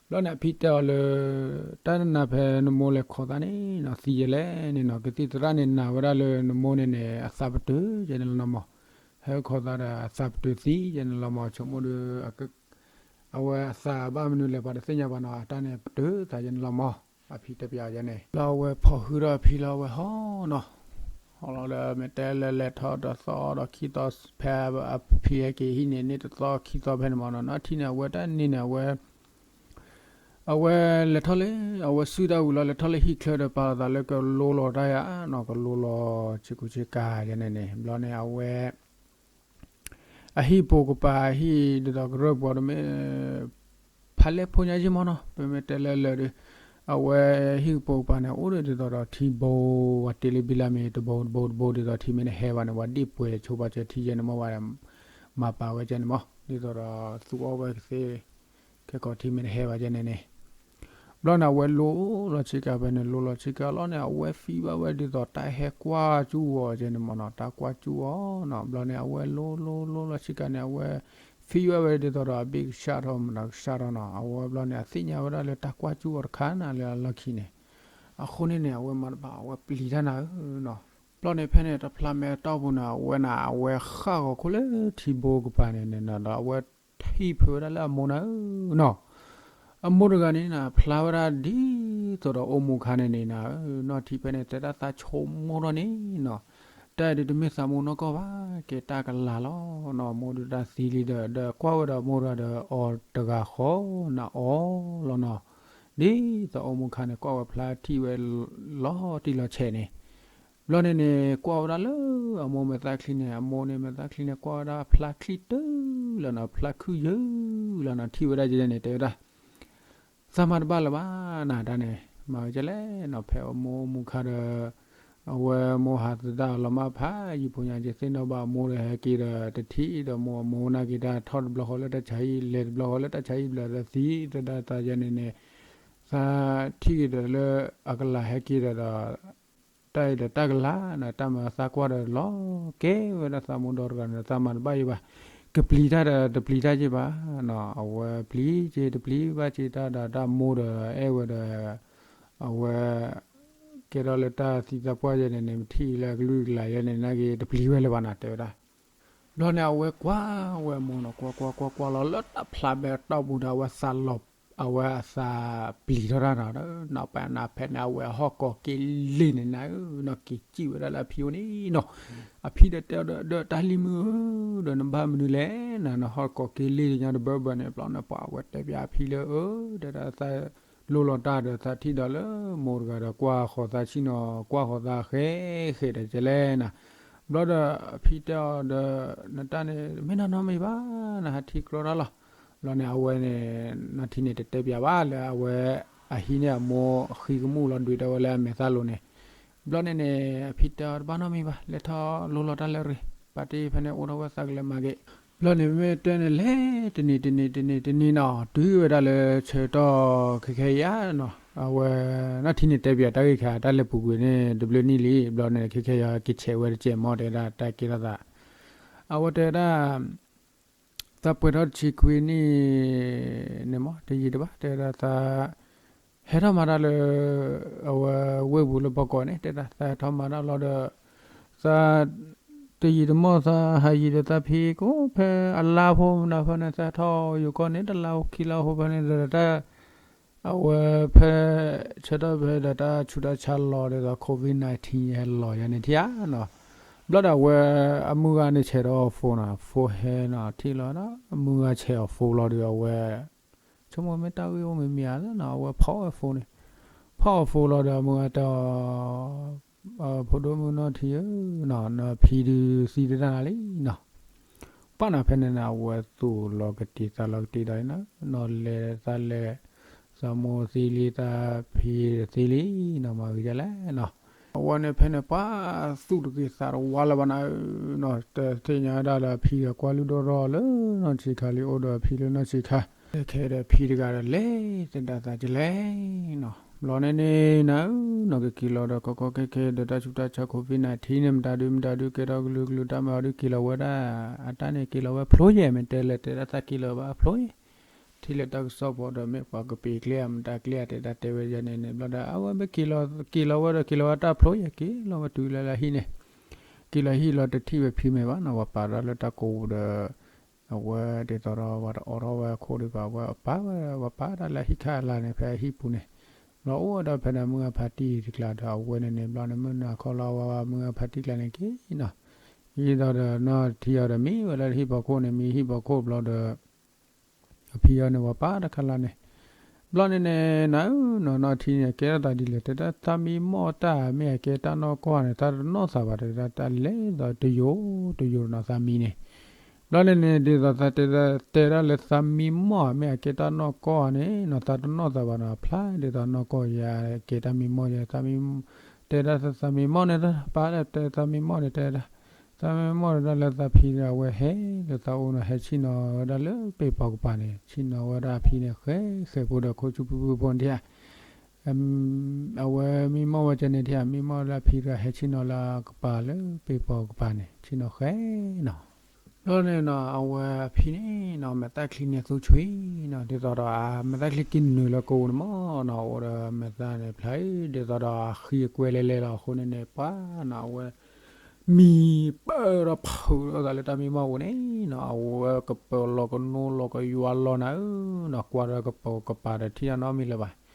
ဘျီန့ၣ်အဖံတဲအီၤလၢ တၢ်နနၤဖဲနမိၢ်လဲၤခိးသးန့ၣ်နီၤ သံယဲလဲၣ်န့ၣ်နီၤ ကသံၣ်သရၣ်န့ၣ်နာ်ဝဲဒၣ်လၢနမိၢ်န့ၣ်န့ၣ် အသးပတုာ်ကဲန့ၣ်လီၤနီၤမး. ဟဲခိးသးဒီးအသးပတုာ်သံကဲန့ၣ်လီၤမး ဆိကမိၣ်ဒီး အဝဲအသးဘၣ်မနုၤလဲၣ် ပှၤတသ့ၣ်ညါဘၣ်နီၤ အတၢ်န့ၣ်ပတုာ်သးကဲန့ၣ်လီၤမး အဖံတဲပျးယဲန့ၣ်. ဘျီအဝဲဖီၣ်ဃုာ်ဒီးအဖံလၢအဝဲဟီနီၤ ဟီလီၤဒီး မ့ၢ်တဲလၢလဲၤထီၣ်တသီဒီးခံသီ ဖဲအဖံဟဲက့ၤဟံၣ်န့ၣ် န့ၢ်တသီခံသီဖဲန့ၣ်မးနီၤ နီၢ်ထံန့ၣ် အဝဲတၢ်န့ၣ်န့ၣ် အဝဲ အဝဲလဲၤထီၣ်လၢ အဝဲစုတၢ်ဝံၤလီၤ လဲၤထီၣ်လၢဟံၣ်ချၢဒီး ပာ်လီၤသးလၢကလိလီၤတၢ်ယါနီၤ ကလိလီၤဆ့ကူဆ့ကၤယဲန့ၣ်န့ၣ် ဘျီန့ၣ်အဝဲ အဟံၣ်ပိာ်ကပၤဟံၣ်ဒ်သိးကရၢၢ်ပှၤတမ့ၢ် ဖးလဲၢ်ဖိညါယ့ၢ်မးနီၤ ပမ့ၢ်တဲလၢလၢာ်ဒီး အဝဲဟံၣ်ကပိာ်ကပၤန့ၣ် အိၣ်ဒီးဒ်သိးဒီးထံဘိ ပှၤတ့လၢဘံလၢ်မ့ၢ်တဘိတဘိတဘိ ဒ်သိးထံမ့ၢ်တဟဲဘၣ်န့ၣ် ပှၤဒ့ၣ်ပှဲၤဆိပာ်စၢၤထံယဲန့ၣ်မး ပှၤမၤပာ်ဝဲကဲန့ၣ်မး ဒ်သိးဒီးသူအီၣ်ဝဲကသ့ ခဲကီးထံမ့ၢ်တဟဲဘၣ်ကဲန့ၣ်န့ၣ် ဘျီန့ၣ် အဝဲလိလီၤဆ့ကၤဖဲန့ၣ် လိလီၤဆ့ကၤလီၤန့ၣ် အဝဲဖံဘၣ်ဝဲဒ်သိးတၢ်ဟဲကွၢ်ကၠူအီၤကဲန့ၣ်မးနီၤ တၢ်ကွၢ်ကၠူအီၤနီၤ ဘျီန့ၣ် အဝဲလိလိလိလီၤဆ့ကၤန့ၣ် အဝဲ ဖံဘၣ်ဝဲဒ်သိးဒီးအဘ့ၣ်ကဆှၣ်ထီၣ်မနုၤကဆှၣ်ထီၣ်နီၤ အဝဲဘျီန့ၣ် အသ့ၣ်ညါဝဲဒၣ်လၢတၢ်ကွၢ်ကၠူအီၤတခါနၤလၢအလီၢ်ခံန့ၣ် အဃိန့ၣ်န့ၣ် အဝဲမၤတဘၣ် အဝဲပျံၤတၢ်နၤဧၢနီၤ ဘျီန့ၣ်ဖဲန့ၣ် တဖျါမဲာ်တီၢ်ပူၤန့ၣ် အဝဲန့ၣ် အဝဲဃၣ်ဂီၤခိၣ်လၢထံဘိကပၤန့ၣ်န့ၣ်နီၤ ဒီးအဝဲထံၣ်ဖုးဝဲဒၣ်လၢအမိၢ်နၤဧၢနီၤ အမိၢ်တဂၤန့ၣ်နၤ ဖျါဝဲဒၣ်ဒ်သိးဒီးအိၣ်မူခါန့ၣ်န့ၣ်နၤဧၢ နီၢ်ထံဖဲန့ၣ် တဲဒၣ်သးဆိကမိၣ်ထီၣ်န့ၣ်နီၤ တၢ်အံၤဒုးတမ့ၢ်သးမိၢ်နီၢ်ကီၢ်ဘၣ် ကဲတၢ်ကလၤလီၤနီၤ မိၢ်ဒုးတၢ်သံလံဒီး ဒီးကွၢ်ဝဲဒီးမိၢ်တဂၤဒီးအီၤတဂၤဃီနၤအီၤလီၤနီၤ ဒ်သိးအိၣ်မူခါန့ၣ် ကွၢ်ဝဲဖျါထံၣ်ဝဲလီၤတံၢ်လီၤဆဲးန့ၣ် ဘျီန့ၣ်န့ၣ် ကွၢ်ဝဲဒၣ်လၢအမိၢ်မဲာ်သၣ်ချံန့ၣ် အမိၢ်န့ၣ်မဲာ်သၣ်ချံန့ၣ် ကွၢ်ဝဲဒၣ်ဖျါချံတုၤလီၤနီၤ ဖျါခုယုၢ်လီၤနီၤ ထံၣ်ဝဲဒၣ်ကဲန့ၣ် တဲဝဲဒၣ် သးမၤတဘၣ်လၢၤဘၣ်နၤ တၢ်န့ၣ် မၤဝဲကဲလဲၣ်နီၤ ဖဲအမိၢ်အိၣ်မူခါဒီး အဝဲမိၢ်ဟးသဒၣ်အလီၤမၢ်ဖးယံာ်ဖိညါ ယသ့ၣ်နီၣ်ဘၣ်အမိၢ်ဒီးဟဲက့ၤဒီး တထံၣ်ဒီးမိၢ် အမိၢ်နာ်က့ၤတၢ်ထီၣ်တဘျီဃီလၢတၢ်ဆါဟံၣ် လဲၤတဘျီဃီလၢတၢ်ဆါဟံၣ်ဘျီဒီးသံသဒၣ်သးယဲန့ၣ်န့ၣ် သးထံၣ်က့ၤဒီးလၢအကလၤဟဲက့ၤဒီးဒီး တၢ်အံၤဒီးတၢ်ကလၤနီၤ တၢ်မၤသးကွၢ်ဒီးလီၤ ကဲဝဲဒၣ်သးမိၢ်ဒီတဂၤန့ၣ် သးမၤတဘၣ်ယံၤဘၣ် ကပျံၤတၢ်ဒီးတပျံၤတၢ်ယံၤဘၣ်နီၤ အဝဲပျံၤက့ၤတပျံၤဘၣ်က့ၤတၢ်ဒီးတၢ်မိၢ်ဒီးအဲၣ်ဝဲဒီး အဝဲ ကဲထီၣ်လၢတၢ်သံတၢ်ပှၢ်ယဲန့ၣ်န့ၣ် မ့ၢ်ထံၣ်လၢအကလုာ်ကလၤယဲန့ၣ် နာ်က့ၤတပျံၤဝဲလၢၤဘၣ်နီၤ တဲဝဲဒၣ် ဘျီန့ၣ် အဝဲကွၢ်ဝဲအမိၢ်နီၤ ကွၢ်ကွၢ်ကွၢ်ကွၢ်လီၤ လၢတၢ်ဖျါမဲာ်တီၢ်ပူၤဒီး အဝဲသးလီၤ အဝဲအသးပျံၤထီၣ်တၢ်နီၤ နီၤပနၤဖဲန့ၣ် အဝဲဟီၣ်ကိးက့ၤလ့ၣ်န့ၣ်နၤဧၢနီၤ က့ၤစံၣ်ဝဲဒၣ်လၢအဖံအိၣ်န့ၣ်နီၤ အဖံဒီးတဲအီၤဒီး ဒီးတၢ်လံၤမုၣ်ဧၢ ဒီးနဘၣ်မနုၤလဲၣ်နၤ နဟီၣ်ကိးက့ၤလ့ၣ်ကညီတဘၢဘၢန့ၣ် ဘျီန့ၣ် ပှၤအဝဲတဲပျးအဖံလၢ အၢ တဲဒၣ်သးလိလီၤတၢ်ဒီးသးထံၣ်ဒီးလၢမိၢ်တဂၤဒီး ကွၢ်ဃီၤသးဆံၣ်နီၤ ကွၢ်ဃီၤသးဃဲဃဲဒီးကလဲၣ်နၤ ဘျီဒီးအဖံတဲအီၤဒီး နတၢ်န့ၣ် တမ့ၢ်နီၢ်နီတမံၤဘၣ် နဟးထံၣ်ကြီတၢ်လီၤ ဘျီန့ၣ် အဝဲန့ၣ် နီၢ်ထံန့ၣ် တတဲပျးဘၣ်လၢအဝဲ အဟံးန့ၢ်အမိၢ်ဃံကမူၣ်လီၤ ဒွဲၣ်တၢ်ဝဲလၢအမဲာ်သၣ်လိၤန့ၣ် ဘျီန့ၣ်န့ၣ် အဖံတဲအီၤတဘၣ်နီတမံၤဘၣ် လဲၤထီၣ်လိလီၤတၢ်လၢရ့ၣ် ပာ်တ့ၢ်ဖဲန့ၣ် အိၣ်ထီၣ်ဝဲသးကလဲၤမၤဂ့ၤ ဘျီန့ၣ် မ့မ့ၢ်တဲန့ၣ် လဲၤတနံၤတနံၤတနံၤတနံၤနီၤ တုၤဝဲဒၣ်လၢဆၢကတီၢ်ခဲခဲအံၤဧါနီၤ အဝဲ နီၢ်ထံန့ၣ်တဲပၠးတၢ်ဂ့ၢ်ခါ တၢ်လဲၤပူၤကွံာ်န့ၣ် တဘျုးနံၣ်လံ ဘျီန့ၣ် ခဲခဲယကဆဲးဝဲတကဲးမီၢ် တဲဒၣ်တၢ်ကဲထီၣ်သး အဝဲတဲဒၣ် သးပှဲၤထီၣ်တဆံခွံနံၣ်န့ၣ်မီၢ် တယံာ်တဘၣ် တဲဒၣ်သး ဟဲထီၣ်မၤတၢ်လၢ အဝဲဝ့ၢ်ပူၤလၢဘီကီးန့ၣ် တဲဒၣ်သးဟဲထီၣ်မၤတၢ်လီၤဒီး သး တယံာ်တမီၢ်သးဟးယံၤဒီးသးဖံးကိးဖဲအလါဖိမနုၤဖဲန့ၣ် သးထီၣ်ယိၤကီၢ်န့ၣ် တလါခံလါဖိဖဲန့ၣ်ဒီးတၢ် အဝဲဖဲ ဆၢထၢၣ်ဖဲဒီးတၢ်ဆူးတၢ်ဆါလီၤဒ်သိး COVID nineteen ဟဲလီၤယၤန့ၣ်ထံၣ်ဧါနီၤ, ဘျီဒီးအဝဲ အမုၢ်ဂၤန့ၣ်ဆဲးဒီး phone နီၤ phone ဟဲနီၤ ထံၣ်လီၤဒီး အမုၢ်ဂၤဆဲးအီၤ phone လီၤဒီးအဝဲ ဆိကမိၣ်မ့ၢ်တၢ်ဂ့ၢ်အိၣ်မ့ၢ်မ့ၢ်ဧါနီၤ အဝဲဖီၣ်အီၤ phone န့ၣ် ဖီၣ်အီၤ phone လီၤဒီးအမုၢ်ဂၤတဲအီၤ ဖိဒိၣ်မုၣ်နီၢ်ထံဧၢနီၤ နဖံဒုးသံတဒၣ်နၤလံနီၤ ပၢ်နီၤဖဲန့ၣ်န့ၣ် အဝဲသူၣ်လီၤကတံာ်သးလီၤကတံာ်ဒီးနီၤ နီၢ်လဲၤသးလဲၤ သးမိၢ်သံလံ သးဖံသံလံနီၤ မၤဂ့ၤဒ်လဲၣ်နီၤ အဝဲန့ၣ်ဖဲန့ၣ် ပှၤသူၣ်တဂ့ၤသးတဝါလၢၤဘၣ်နၤဧၢနီၤ တသ့ၣ်ညါဝဲဒၣ်လၢအဖံဒီးကွၢ်လုၢ်ဒိၣ်ထီၣ်လၢနီၢ်ဆံးခါလံ အိၣ်ဒီးအဖံလၢနီၢ်ဆံးခါ ခဲဒီးဖံတဂၤဒီးလဲၤသဒၣ်သးကလဲၣ်နီၤ ဘျီန့ၣ်န့ၣ်နၤဧၢနီၤ ကက့ၤလီၤဒီးကီကီခဲခဲဒီးတၢ်ဆူးတၢ်ဆါ COVID nineteen န့ၣ် မတၤဒုမတၤဒုကဲထီၣ်ကလုာ်ကလုာ်တၢ်မၤအီၤဒုက့ၤလီၤဝဲဒၣ် အတၢ်န့ၣ်က့ၤလီၤဝဲဖျိယဲၢ် မ့ၢ်တဲလဲၤတဲဒၣ်သးက့ၤလီၤဘၣ်ဖျိယဲၢ် ထံၣ်လၢတၢ်ကစီၣ်ဖိဒီးမ့ၢ်ပှၤကပ့ၤကျဲဧါ မတၤကျဲဧါ တဲဒၣ်တဲဝဲယဲၢ်န့ၣ်န့ၣ် ဘျီဒီး အဝဲမ့ၢ်က့ၤလီၤ က့ၤလီၤဝဲဒီးက့ၤလီၤဝဲတၢ်ဖျိယဲၢ် က့ၤလီၤဝဲတုၤလၢလၢဟံၣ်န့ၣ် က့ၤလီၤဟံၣ်လီၤတထံၣ်ဝဲဖံမဲာ်ဘၣ်နီၤ ပှၤပာ်ဒၣ်လၢတၢ်ကိးပူၤဒီး အဝဲဒ်သိးဒီးပှၤတအိးထီၣ်ဝဲအခိၣ်ဒံးဘၣ် အဝဲပာ်ဝဲ ပှၤပာ်ဒၣ်လၢဟံၣ်ခါအလါန့ၣ် ဖဲအဟံၣ်ပူၤန့ၣ် ဘျီအိၣ်ဝဲဒီးဖဲန့ၣ် မုၢ်ဂၤဖါတံၢ်တကျါဒီး အဝဲန့ၣ်န့ၣ် ဘျီန့ၣ် မုၢ်နၤခီလီၤဝဲ မုၢ်ဂၤဖါတံၢ်ကျါန့ၣ်က့ၤနီၤ ဒ်သိးဒီးနီၢ်ထံအီၤဒီးမံဝဲလၢဟံၣ်ဖီခိၣ်န့ၣ် မံဟံၣ်ဖီခိၣ်ဘျီဒီး အဖံအီၤန့ၣ် ပှၤပာ်တခါလါန့ၣ် ဘျီန့ၣ်န့ၣ် နၤဧၢနီၤ နီၢ်ထံန့ၣ် အကဲထီၣ်သးဒ်လဲၣ် တဲဒၣ်သးမံမီၢ်တၢ် မ့ၢ်အကဲတၢ်နီၢ်ကီၢ်န့ၣ် သးတနီၣ်သးဘၣ် တဲဒၣ်တၢ်လဲၤဒီးတယိာ်တယိာ်နီၤ သးမံန့ၣ် ဘျီန့ၣ်န့ၣ် ဒ်သိးသးတဲဒၣ်လၢသးမံမီၢ် မ့ၢ်အကဲတၢ်နီၢ်ကီၢ်န့ၣ်နီၤ သးတနီၣ်သးဘၣ်နီၤ ဖျါဒ်သိးနီၢ်ကီၢ်ယၤ ကဲတၢ်မံမီၢ်ယၤ သးမံ တဲဒၣ်သးမံမီၢ်န့ၣ် ပာ်လၢတဲသးမံမီၢ်န့ၣ် တဲဒၣ် သးမံမီၢ်ဒၣ်လၢသးဖံဒီးအဝဲဟဲလၢသးအိၣ်နီၤ ဟဲဆ့ၣ်နီၤဝဲဒၣ်လၢပ့ၢ်ပီၤကပၤန့ၣ် ဆ့ၣ်နီၤဝဲဒၣ်အဖံန့ၣ် ဃဲဃဲဖိဒီးခိၣ်ဆူၣ်ဖုၣ်ဖုၣ်ဖိန့ၣ်ဧါ အဝဲမံမီၢ်ဝဲကဲန့ၣ်ထံၣ်ဧါ မံမီၢ်လၢအဖံတဂၤဟဲဆ့ၣ်နီၤလၢကပၤလၢပ့ၢ်ပီၤကပၤန့ၣ် ဆ့ၣ်နီၤဃဲနီၤ ဘျီန့ၣ်နီၤ အဝဲအဖံန့ၣ်နီၤ မဲာ်သၣ်ချံန့ၣ်သူဆွံနီၤ ဒ်သိးဒီးအမဲာ်သၣ်ချံက့ၤနုာ်လၢကအိၣ်န့ၣ်မီၢ်နီၤ အိၣ်ဒီးမဲာ်သၣ်န့ၣ်ဖျါ ဒ်သိးဒီးအဃံအကွဲလဲၤလဲၤလီၤ အဃိန့ၣ်န့ၣ် ပှၤနီၤ အဝဲ မံပၢၢ်ဒီးဖုးလိာ်သးလၢတၢ်မံမီၢ်ပူၤန့ၣ်နီၤ အဝဲကပၢၤလီၤကနိလီၤကယွၤလီၤနၤဧၢနီၤ ကွၢ်ဒီးကပၢၤကပၤဒီးထံၣ်တၢ်နီတမံၤလၢၤဘၣ် တၢ်တၢ်မံမီၢ်ဧါ မ့ၢ်တၢ်နီၢ်ကီၢ်ဧါန့ၣ် ဒ်သိးတၢ်ဘၣ်ဘျီန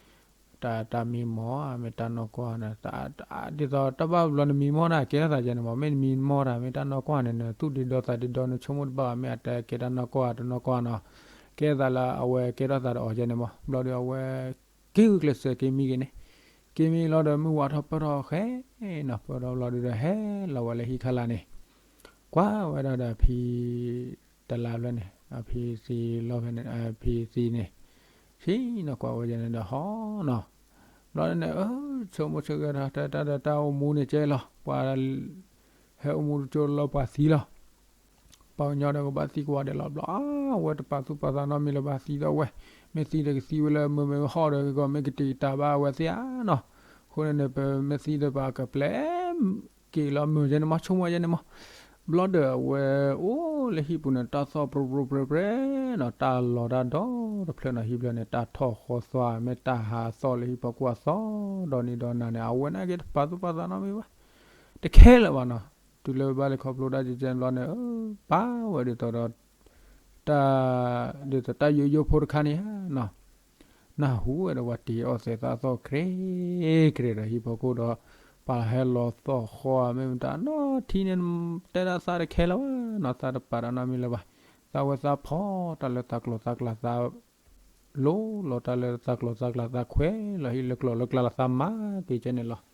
မံမီၢ်န့ၣ် ကဲထီၣ်သးယဲန့ၣ်မီၢ် မ့ၢ်နမံမီၢ်တၢ် မ့ၢ်တၢ်နီၢ်ကီၢ်ဧါန့ၣ် နသူၣ်ဒ့ဒီသးဒ့ဒီ နဆိကမိၣ်တဘၣ်ဘၣ် မ့ၢ်အတဲကဲတၢ်နီၢ်ကီၢ်ဧါတနီၢ်ကီၢ်ဧါနီၤ ကဲထီၣ်သးလၢအဝဲကဲထီၣ်သးဒီးအီၤယဲန့ၣ်မီၢ် ဘျီဒီးအဝဲ က့ၤဂုာ်ကျဲးစၢးက့ၤမံက့ၤန့ၣ် က့ၤမံလီၤဒီးမုၢ်ဝါထီၣ်ပၢၢ်ထီၣ်ဃဲနီၤ ပၢၢ်ထီၣ်ဘျီဒီးဟဲလီၤဝဲလၢဟံၣ်ခါလါန့ၣ် ကွၢ်ဝဲဒၣ်ဒီးအဖံ တလါဖျၢၣ်န့ၣ် အဖံသံလီၤဖဲန့ၣ် အဖံသံန့ၣ် ဆ့ၣ်နီၤကွၢ်ဝဲယဲန့ၣ်ဒီးဟီနီၤ ဘျီန့ၣ် ဆိကမိၣ်ဆိကမိၣ်ဒီး တၢ်တၢ်ဒီးတၢ်အိၣ်မူန့ၣ်ကဲလီၤ ပှၤ ဟဲအိၣ်မူတကၠိလၢပှၤသံလီၤ ပှၤကညီဒီးကဘၣ်သံကွၢ်ဒဲးလီၤ ဘျီ အဝဲတပာ်သူၣ်ပာ်သးနီတမံၤလၢၤဘၣ် သံဒီးဝဲ မ့ၢ်သံဒီးကသံဝဲလၢမုာ်မ့ၢ်ဟီၣ်ဒီးကီး မ့ၢ်ကတံာ်ကတာ်ဘၣ်အဝဲသ့ၣ်ဧါနီၤ အဃိန့ၣ်န့ၣ် ပမ့ၢ်သံဒီးပှၤကပျဲ က့ၤလီၤမုာ်ယဲန့ၣ်မီၢ် ဆိကမိၣ်ယဲန့ၣ်မီၢ် ဘျီဒီးအဝဲအိၣ်လၢဟံၣ်ပူၤန့ၣ် တၢ်သီၣ်ပြိပြိပြဲပြဲနီၤ တၢ်လီၤတၢ်ဒီတဖျၢၣ်နီၤ ဟံၣ်ဖျၢၣ်န့ၣ် တၢ်ထီၣ်ဃီသွါ မ့ၢ်တၢ်ဟးသီၣ်လၢဟံၣ်ဖီခိၣ်အသီၣ်ဒီနံၤဒီနၤန့ၣ် အဝဲန့ၣ်က့ၤတပာ်သူၣ်ပာ်သးနီတမံၤဘၣ် တခဲလၢာ်ဘၣ်နီၤ တုၤလၢဘၣ်လၢခီဖျိတၢ်ကဲကဲဘျီန့ၣ် ပာ်ဝဲဒ်သိးဒီး တၢ် ဒ်သိးတၢ်ယိယိဖိတခါန့ၣ်ဧါနီၤ နၢ်ဟူဝဲဒီးပှၤတ့အီၣ်သဲးသးသီၣ် ခြ့ခြ့ဒီးဟံၣ်ဖီခိၣ်ဒီး ပှၤဟဲလီၤသီၣ်ဃီမ့ၢ်မတၤနီၤ ထံန့ၣ် တဲဒၣ်သးတခဲလၢာ်ဘၣ်နီၤ သးတပာ်တၢ်နီတမံၤလၢၤဘၣ် သးဝဲသးဖီၣ်တၢ်လၢသးကျိၤသးကျဲ သး လိၤလီၤတၢ်လၢသးကျိၤသးကျဲ သးခွဲးလီၤဟံၣ်လၢကျိၤလၢကျဲလီၤ သးမၤက့ၤကဲန့ၣ်လီၤ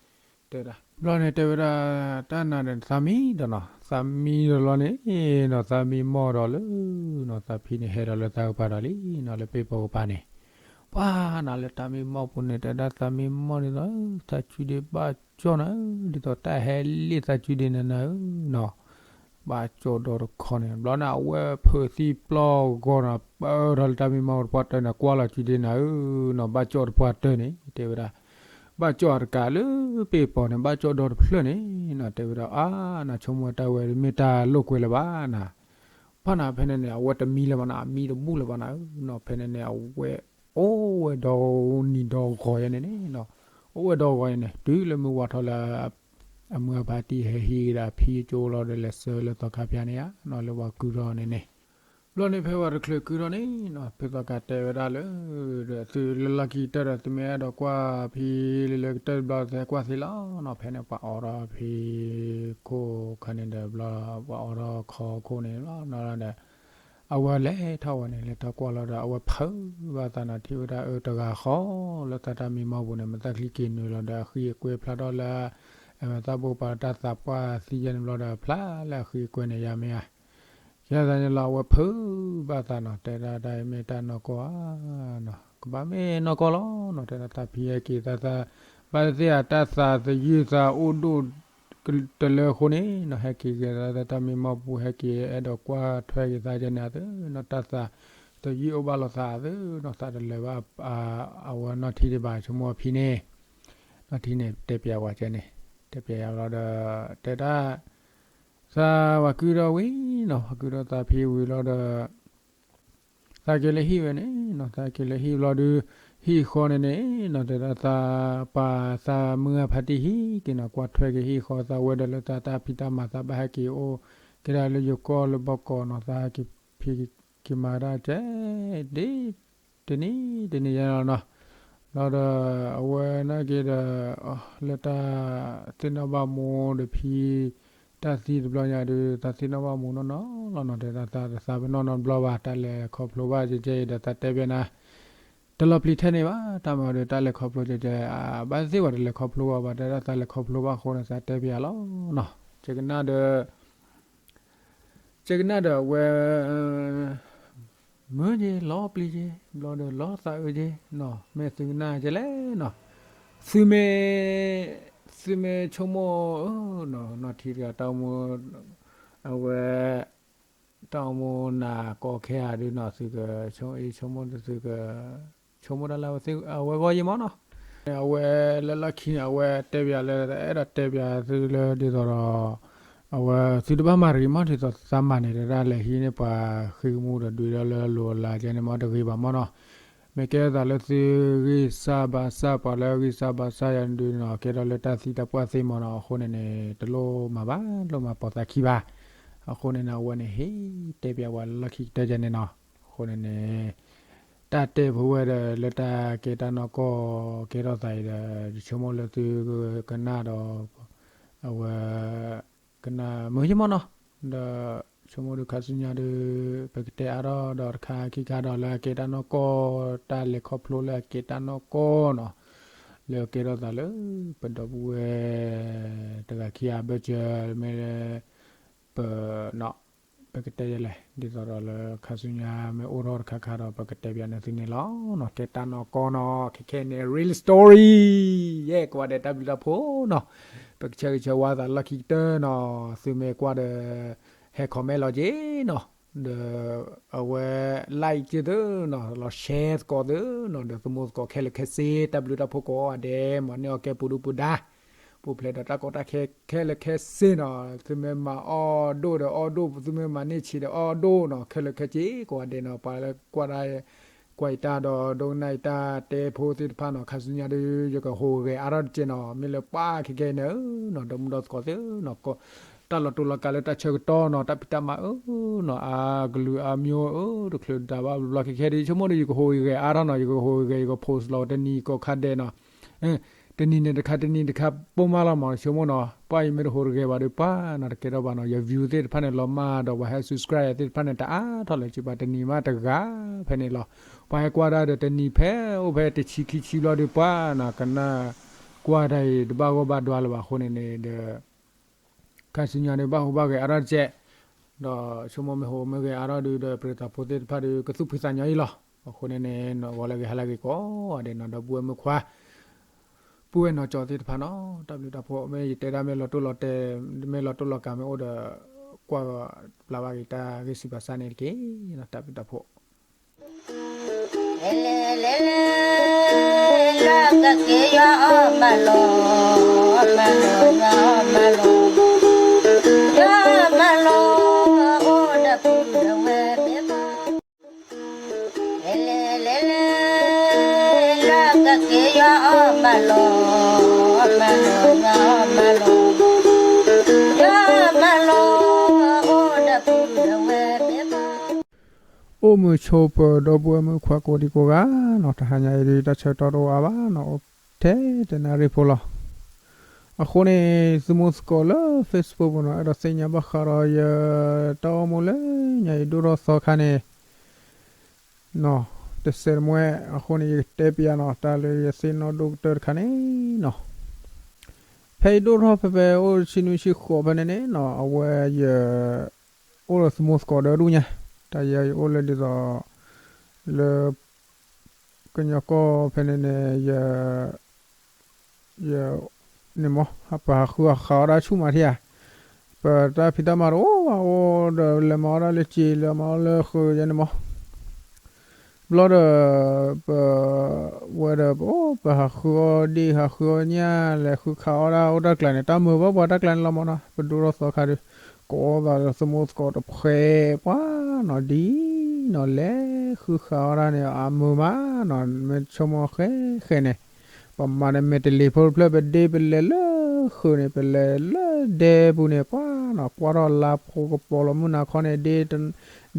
တဲဒၣ် ဘျီန့ၣ်တဲဝဲဒၣ် တၢ်နၤဒီးသးမံဒီးနီၤ သးမံဒီးလီၤန့ၣ်နီၤ သးမံမီၢ်ဒီးလၢနီၤ သးဖံန့ၣ်ဟဲဒီးလၢသးကပၤဒီးလံနီၤ လၢပ့ၢ်ပီၤကပၤန့ၣ် ပှၤနၤလၢတၢ်မံမီၢ်ပူၤန့ၣ် တဲဒၣ်သးမံမီၢ်ဒ်သိး သးစုဒ့ဘၣ်ကၠီနၤ ဒ်သိးတၢ်ဟဲလံသးစုဒ့နၤနၤဧၢနီၤ ဘၣ်ကၠီၣ်ဒီတခီန့ၣ် ဘျီန့ၣ် အဝဲဖုးသံပျီဂီၤနီၤ ပၢၢ်ထီၣ်လၢတၢ်မံမီၢ်တပှၢ်တၢၢ်န့ၣ် ကွၢ်လီၤစုဒ့နၤဧၢနီၤ ဘၣ်ကၠီၣ်တပှၢ်တၢၢ်န့ၣ် တဲဝဲဒၣ် ဘၣ်ကၠီၣ်အတကးလၢပ့ၢ်ပီၤန့ၣ် ဘၣ်ကၠီၣ်ဒီတဖျၢၣ်န့ၣ်နီၤ တဲဝဲဒၣ် အါ နဆိကမိၣ်တၢ်ဝဲမ့ၢ်တၢ်လိာ်ကွဲလၢၤဘၣ်နၤ ဘၣ်နၤဖဲန့ၣ်န့ၣ် အဝဲတမံလၢၤဘၣ်နၤ အမံတဘူၣ်လၢၤဘၣ်နၤဧၢနီၤ ဖဲန့ၣ်န့ၣ် အဝဲအိၣ်ဝဲဒီနံၤဒီဂီၤယဲန့ၣ်န့ၣ်နီၤ အိၣ်ဝဲဒီဂီၤယဲန့ၣ် တုၤလၢမုၢ်ဝါထီၣ်လၢ အမုၢ်အဖါတံၢ်ဟဲဟံးကဒါဖံကၠိလီၤဒီးလဲၤဆှၢလၢသီခါဖၠါန့ၣ်ဧါနီၤ လၢပှၤကုၢ်ထီၣ်န့ၣ်န့ၣ် ဘျီန့ၣ်ဖဲပှၤတချုးကုၢ်ထီၣ်န့ၣ်နီၤ ဖုသီခါတဲဝဲဒၣ်လၢ ဒီးသုလၢလီၢ်ခံကတၢၢ်ဒီး သုမ့ၢ်အဲၣ်ဒိးကွၢ်ဖံလၢလၢကတၢၢ်တဘျီ သုဟဲကွၢ်သ့လီၤနီၤ ဖဲန့ၣ်ပှၤအိးထီၣ်ဖံခိၣ်ခါန့ၣ်ဒီးဘျီ ပှၤအိးထီၣ်ခီခိၣ်န့ၣ်လီၤနီၤဒီး အဝဲလဲၤထီၣ်ဝဲန့ၣ် လဲၤထီၣ်ကွၢ်လီၤဒီး အဝဲဖုးဘၣ်သးနီၤ ထံၣ်ဝဲဒၣ်အၢတဂၤဃီ လၢသးတၢ်မံမီၢ်ပူၤန့ၣ် မ့ၢ်သးချံက့ၤနုာ်လီၤဒီး အဃံအကွဲဖျါထီၣ်လၢ အမ့ၢ်သးဘိပှၤတၢ်သးပှၢ်သံယဲန့ၣ်ဘျီဒီး ဖျါလၢအဃံအကွဲန့ၣ် ယၤမ့ၢ်ဧါ ကဲသးန့ၣ်လီၤ အဝဲဖုးဘၣ်သးနီၤ တဲဒၣ်တၢ်အံၤမ့ၢ်တၢ်နီၢ်ကီၢ်ဧါနီၤ ကဘၣ်မ့ၢ်နီၢ်ကီၢ်လီၤနီၤ တဲဒၣ်သးဖံဟဲက့ၤသးသး ဘၣ်သ့ၣ်သ့ၣ်အတၢ်သးသယုၢ်သးအိၣ်ဒိၣ်တလၢအဃိန့ၣ်နီၤ ဟဲက့ၤက့ၤသးသးတၢ်မံမီၢ်ပူၤ ဟဲက့ၤအဲၣ်ဒိးကွၢ်ထွဲက့ၤသးယဲန့ၣ်အသိးနီၤ တၢ်သးသယုၢ်အိၣ်ဘၣ်လိာ်သးအသိးနီၤ သးတလၢၤဘၣ် အဝဲနီၢ်ထံတဘၣ် ဆိကမိၣ်အဖံန့ၣ် နီၢ်ထံန့ၣ် တဲပျးဝဲကဲန့ၣ် တဲပျးယၤလီၤဒီး တဲဒၣ် သးပှၤကုၢ်ထီၣ်ဝံၤနီၤ ပှၤကုၢ်ထီၣ်သးဖံဝံၤလီၤဒီး သးက့ၤလၢဟံၣ်ဝဲန့ၣ်နီၤ သးက့ၤလၢဟံၣ်ဘျီဒီး ဟံၣ်ဃီန့ၣ်န့ၣ်နီၤ တဲဒၣ်သးပှၤသးမုၢ်အဖါတံၢ်ဟံၣ်က့ၤနီၤ ကွၢ်ထွဲက့ၤဟံၣ်ဃီ သးဝဲဒီးလၢသးတၢ်ဖံးတၢ်မၤ သးဘၣ်ဟဲက့ၤအိၣ်က့ၤဒၣ်လၢယိၤကီၢ်လၢဘီကီးနီၤ သးဟဲက့ၤဖံးက့ၤမၤဒၣ်ကဲ ဒ် တနံၤတနံၤယဲလီၤနီၤ လီၤဒီး အဝဲနာ်က့ဒီး လၢတၢ်သ့ၣ်နီၣ်ဘၣ်မူဒီးဖံ တၢ်သံတဘျီညါဒီး သးသ့ၣ်နီၣ်ဘၣ်မူနီၢ်နီၢ်လီၤနီၤ တဲဒၣ်သးတသးပ့ၤနီၣ်နီတဘျီဘၣ် တၢ်လဲၤခီဖျိဘၣ်ကဲကဲအံၤဒီး သးတဲဘၣ်နၤ တလီၤပျံၤထဲန့ၣ်ဘၣ် တၢ်မၤဒီးတၢ်လဲၤခီဖျိကဲကဲ ဘၣ်သ့ၣ်ဝဲတလဲၤခီဖျိဘၣ်ဘၣ် တဲဒၣ်သးလဲၤခီဖျိဘၣ်အဃိန့ၣ် သးတဲပျးလီၤနီၤ ကကနၣ်ဒီး ကကနၣ်ဒီးအဝဲ မုာ်က့ၤ လီၤပျံၤက့ၤ ဘျီဒီးလီၤသးအုးက့ၤနီၤ မ့ၢ်သုကနၣ်ကဲလဲၣ်နီၤ သုမ့ၢ် သုမ့ၢ်ဆိကမိၣ်ဧၢနီၤ နီၢ်ထံတဂၤတၢ်အိၣ်မူ အဝဲ တၢ်အိၣ်မူနၤကီခဲဧါဒုနီၤ သုက ဆိကမိၣ်သုက ဆိကမိၣ်တၢ်လၢအဝဲဂီၢ်ယံၤမးနီၤ အဝဲလၢလီၢ်ခံန့ၣ် အဝဲတဲပျးလၢ အဲၣ်ဒိးတဲပျးသုလၢဒ်သိးဒီး အဝဲသုတဘၣ်မၤတဂ့ၤမး ဒ်သိးသးမၤန့ၣ် တဒၣ်လဲာ်ဟံးန့ၢ်ပှၤဃ့ကမူဒီး ဒုးဒီးလၢအလိၤအလၤကဲန့ၣ်မးတဂ့ၤဘၣ်မးနီၤ မ့ၢ်ကဲသးလၢသုဂံၢ်စၢ်ဘါစၢ် ပှၤလၢဂံၢ်စၢ်ဘါစၢ်ယၤဒုနီၤ ကဲထီၣ်လၢတၢ်သံတၢ်ပှၢ်သ့မးနီၤ အဃိန့ၣ်န့ၣ် တလိၣ်မၤဘၣ် တလိၣ်မၤပိာ်သးခံဘၣ် အဃိန့ၣ်န့ၣ် အဝဲန့ၣ်ဟ့ၣ်တဲပျးဝဲလၢလီၢ်ခံကတၢၢ်ယဲန့ၣ်နီၤ အဃိန့ၣ်န့ၣ် တၢ်တဲဖိဝဲဒီး လၢတၢ်ကဲတၢ်နီၢ်ကီၢ်ကဲထီၣ်သးအံၤဒီး ယဆိကမိၣ်လၢသုကနၣ်ဒီး အဝဲ ကနၣ်မုာ်ယံၤမးနီၤ ဒီးဆိကမိၣ်ဒုးခါဆူညါဒုး ပကတဲအါထီၣ်ဒီးတခါခံခါဒီးလၢအကဲတၢ်နီၢ်ကီၢ် တၢ်လဲၤခီဖျိလၢအကဲတၢ်နီၢ်ကီၢ်နီၤ လၢကဲထီၣ်သးလၢ ပဒီပုၢ်ဝဲၢ် တဂၤခံဂၤဘၢၣ်စၢၤ မ့ၢ်လၢ ပ ပကတဲယဲလဲၣ် ဒ်သိးဒီးလၢခါဆူညါမ့ၢ်အိၣ်ထီၣ်တခါခါဒီး ပကတဲပျးန့ၢ်သုန့ၣ်လီၤနီၤ ကဲတၢ်နီၢ်ကီၢ်နီၤ ခဲခဲန့ၣ် real story ယဲ ကွၢ်ဒဲးတၢ်ဘျုးတၢ်ဖှိၣ်နီၤ ပကဆၢဂ့ၤဆၢဝါသးလီၢ်ခံကတၢၢ်နီၤ သုမ့ၢ်ကွၢ်ဒီး ဟဲ comment လီၤက့ၤနီၤ ဒီး အဝဲ like က့ၤသုနီၤ လီၤ share သကိးသုနီၤ ဒီးသမူသကိးခဲလၢာ်ခဲဆ့ တၢ်ဘျုးတၢ်ဖှိၣ်ကိးဂၤဒဲး မ်န့ၢ်အီၣ်ကဲပူၤဒုပူၤဒါ ပူၤဖျဲးဒီးတၢ်ကီတၢ်ခဲခဲလၢာ်ခဲဆ့နီၤ သုမ့ၢ်မၤအီၣ်ဒိၣ်ဒီးအီၣ်ဒိၣ် သုမ့ၢ်မၤန့ၢ်ဆံးဒီးအီၣ်ဒိၣ်နီၤ ခဲလၢာ်ခဲဆ့ကိးဂၤဒဲးနီၤ ပှၤလၢကွၢ်တၢ် ကွၢ်ယတၢ်ဒီး ဒိကနၣ်ယတၢ်တဲဖိသ့ၣ်တဖၣ်နီၤ ခါဆူညါဒီး ယကဟူးဂဲၤအါထီၣ်တကဲနီၤ မ့ၢ်လၢပှၤခဲခဲအံၤန့ၣ်နီၤ ဒီမုၢ်ဒီသကိးသ့ၣ်နီၤ တၢ်လီၤတူာ်လီၤကာ်လၢတၢ်ဆၢကတီၢ်နီၤ တၢ်ဖံးတၢ်မၤအၢနီၤ အကလုာ်အါမျိုးအၢ တချုးဒၣ်ဘၣ်ဘျီဘျီ ခဲခဲဒ် ဆိကမိၣ်ဒီး ယကဟူးဂဲၤအါထီၣ်နီၤ ယကဟူးဂဲၤ ယက post လီၤတနံၤကိးခါဒဲးနီၤ တနံၤန့ၣ်တခါ တနံၤတခါ ပိၢ်မးလီၤမး ဆိကမိၣ်နီၤ ပှၤအံၤမ့ၢ်တဟူးတဂဲၤဘၣ်ဒီး ပှၤနီၤ တကဲထီၣ်ဘၣ်နီၤ ယ view သ့ၣ်တဖၣ်န့ၣ် လီၤမၢ်ဒီး ပှၤဟဲ subscribe သ့ၣ်တဖၣ်န့ၣ် တအါထီၣ်လၢၤဘၣ် တနံၤမးတဂၤဖဲန့ၣ်လီၤ ပှၤဟဲကွၢ်တၢ်ဒီးတနံၤဖဲ အိၣ်ဖဲတဆံခံဆံဘျီဒီး ပှၤနီၤ ကနၣ် ကွၢ်တၢ်အံၤ တဘၣ်ဂီၢ်ဘၣ်ဒွါလၢၤဘၣ်အဃိန့ၣ်န့ၣ်ဒီး ခါဆူညါဒီး ဘၣ်ဟူးဘၣ်ဂဲၤအါထီၣ်တကဲး, ဒီးဆိကမိၣ်မ့ၢ်ဟူးမ့ၢ်ဂဲၤအါထီၣ်ဒုးဒီး ပရံးသးဖိသ့ၣ်တဖၣ်ဒီး ကသူၣ်ဖှံသးညီအံၤလီၤ. အဃိန့ၣ်န့ၣ် နီၢ်ဂီၤလၢအဂ့ၤ ဟါလၢအဂ့ၤကိးဂၤဒဲးနီၤ, ဒီပုၢ်ဝဲၢ်မုၣ်ခွါ ပုၢ်ဝဲၢ်နီၢ်ကၠီသ့ၣ်တဖၣ်နီၤ, တၢ်ဘျုးတၢ်ဖှိၣ် မ့ၢ်ယတဲဒၣ် မ့ၢ်လီၤတိၢ်လီၤတဲာ် မ့ၢ်လီၤတိၢ်လီၤကၤမ့ၢ်အိၣ်ဒီး ကွၢ်ဘျါဘၣ်က့ၤတၢ်ဂ့ၢ်စံးဘၣ်စၢ်န့ၣ်တက့ၢ်. တၢ်ဘျုးတၢ်ဖှိၣ် လဲၤလဲၤလဲၤလဲၤ လၢကက့ၤယွၤအီၣ်မၤလိာ်, မၤလိာ်ယွၤအီၣ်မၤလိာ်, ယွၤမၤလိာ် အိၣ်ဒီးပုၢ်ဒီးဝဲၢ်မ့ၢ်ဘၣ်, လဲၤလဲၤလဲၤလဲၤ လၢကက့ၤယွၤအီၣ်မၤလိာ်, မၤလိာ်ယွၤအီၣ်မၤလိာ်, ယွၤမၤလိာ် အိၣ်ဒီးပုၢ်ဒီးဝဲၢ်မ့ၢ်ဘၣ် အိၣ်မုာ်ဆိးပၢၤဒီပုၢ်ဝဲၢ်မုၣ်ခွါကိးဒံကိးဂၤနီၤ, တဟါညါအံၤဒုး တၢ်ဆၢကတီၢ်တအိၣ်အါဘၣ်နီၤ, အိၣ်ထဲတနၣ်ရံၣ်ဖိလီၤ. အဃိန့ၣ် သုမိၢ်သကိးလၢ Facebook ပူၤနီၤ, အဲၣ်ဒိးသ့ၣ်ညါဘၣ်ဃးဒီးယတၢ်အိၣ်မူလၢညါအံၤဒိၣ်ထီၣ်သီခါန့ၣ် နီၤ, တစဲးတမှဲအဃိန့ၣ် ယကတဲပျးနီၤ, တၢ်လၢယသ့ၣ်နီၣ်ဒိၣ်ကတၢၢ်တခါန့ၣ်နီၤ, ဖဲယဒိၣ်ထီၣ်ဖဲဖဲအိၣ်ဆံနွံဆံဃိးဖဲန့ၣ်န့ၣ်နီၤ, အဝဲယ အိၣ်ဒီးသုမိၢ်သကိးဒီဒူၣ်ညါ, တၢ်ယဲယအိၣ်လၢဒ်သိး လၢ ကညီကီၢ်ဖဲန့ၣ်န့ၣ် ယ ယ န့ၣ်မး ပဟးဃုအီၣ်ဃုအီဒၣ်ဆူၣ်မးထံဧါ, ပတၢ်ဖံးတၢ်မၤတအိၣ်ဘၣ်, အိၣ်ဒီးလဲၤမၤအီၣ်ဒၣ်လၢစံာ် လဲၤမၤအီၣ်လၢဃုယဲန့ၣ်မး, ဘျီဒီး ပ ဝဲဒီး ပအိၣ် ပဟးဃုအီၣ်ဒ့ၣ် ဟးဃုအီၣ်ညၣ် လဲၤဃုခးအီၣ်ဒၣ်အိၣ်တၢ်ကျါန့ၣ် တၢ်မုာ်ဘၣ်ပှၤတၢ်ကျါန့ၣ်လီၤမးနီၤ, ပဒိၣ်ထီၣ်သီခါဒီး ကိးသးဒီးသုမိၢ်သကိးတဖှဲးပှၤနီၤ, ဒ်နီၤ လဲၤဃုခးအီၣ်ဒၣ်န့ၣ် အမုာ်မးနီၤ, မ့ၢ်ဆိကမိၣ်ဃဲဃဲန့ၣ် ပမၤဒီးမဲာ်တလ့ၤဖိတဖျၢၣ် ပဒ့ပလဲၤလၢဃုာ်န့ၣ် ပလဲၤလၢဒဲပူၤန့ၣ် ပှၤနီၤ ကွၢ်ထီၣ်လါဖိကပီၤလီၤမုၢ်နၤခီန့ၣ် ဒ့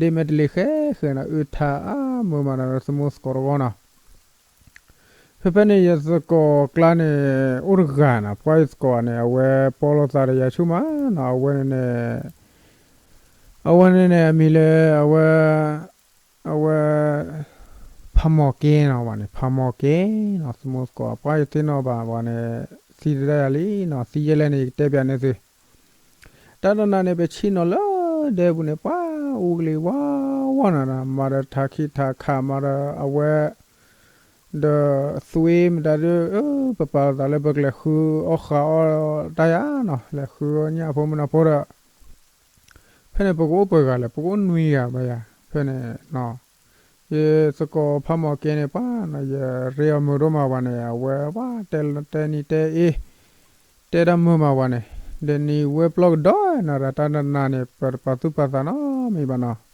မဲာ်တလ့ၤဃဲဃဲနီၤ အုၣ်ထါအါမုာ်မးနီၤ သုမိၢ်သကိးတဂီၢ်နီၤ. ဖဲဖဲန့ၣ် ယသကိးကျါန့ၣ် အိၣ်တဂၤနီၤ, ပှၤယသကိးန့ၣ် အဝဲပီၣ်လိာ်သးဒီးယၤဆူၣ်မးနီၤ, အဝဲန့ၣ်န့ၣ် အဝဲန့ၣ်န့ၣ် အမံၤလၢ အဝဲ အဝဲ ဖးမီၢ်က့နီၤ, ပှၤန့ၣ် ဖးမီၢ်က့နီၤ, သုမိၢ်သကိး ပှၤယသ့ၣ်နီၣ်ဘၣ် ပှၤန့ၣ် သံတဒၣ်ယၤလံနီၤ, သံယဲလဲၣ်န့ၣ် ယကတဲပျးန့ၢ်သု တၢ်တနၤန့ၣ် ပဆ့ၣ်နီၤလၢဒဲပူၤန့ၣ် ပှၤအူကလံၤဝါဝါနီၤ, မၤဒီးထးခံထးခး မၤဒီးအဝဲ ဒီးသွ့မတၤဒုး ပပာ်လီၤသးလၢပကလဲၤဃုအီၣ်ဃုအီၣ်တၢ်ယၤနီၤ, လဲၤဃုအီၣ်ညၣ်ဖိမုၢ်နၤဖိဒီး ဖဲန့ၣ် ပကအိၣ်ပှဲၤဂၤလဲၣ်, ပကအိၣ်နွံဂၤဘၣ်ယၤ, ဖဲန့ၣ် ယသကိးဖးမီၢ်က့န့ၣ် ပှၤနီၤ ယရ့အီၤမုာ်ဒိၣ်မး ပှၤန့ၣ် အဝဲပှၤတဲတဲနံၤတဲအ့ တဲတၢ်မုာ်မး ပှၤန့ၣ် ဒီးနံၤဝဲပျီၢ်ကဒီးနီၤ, ဒီးတၢ်တနၤန့ၣ် ပတပာ်သူၣ်ပာ်သးနီတမံၤဘၣ်နီၤ.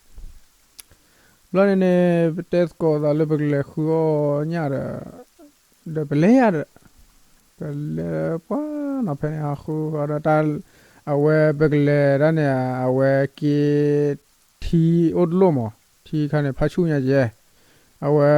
ဘျီန့ၣ်န့ၣ် ပတဲသကိးသးလၢပကလဲၤဃုအီၣ်ညၣ်ဒီး ဒီးပလဲၤယၤဒီး ပလဲၤပှၤနီၤ, ဖဲန့ၣ် ဟးဃုဃီဒီးတၢ် အဝဲပကလဲၤဒၣ်န့ၣ် အဝဲက့ထံအိၣ်တလိၣ်မး, ထံခါန့ၣ် ဖးဆူၣ်ညါယဲ, အဝဲ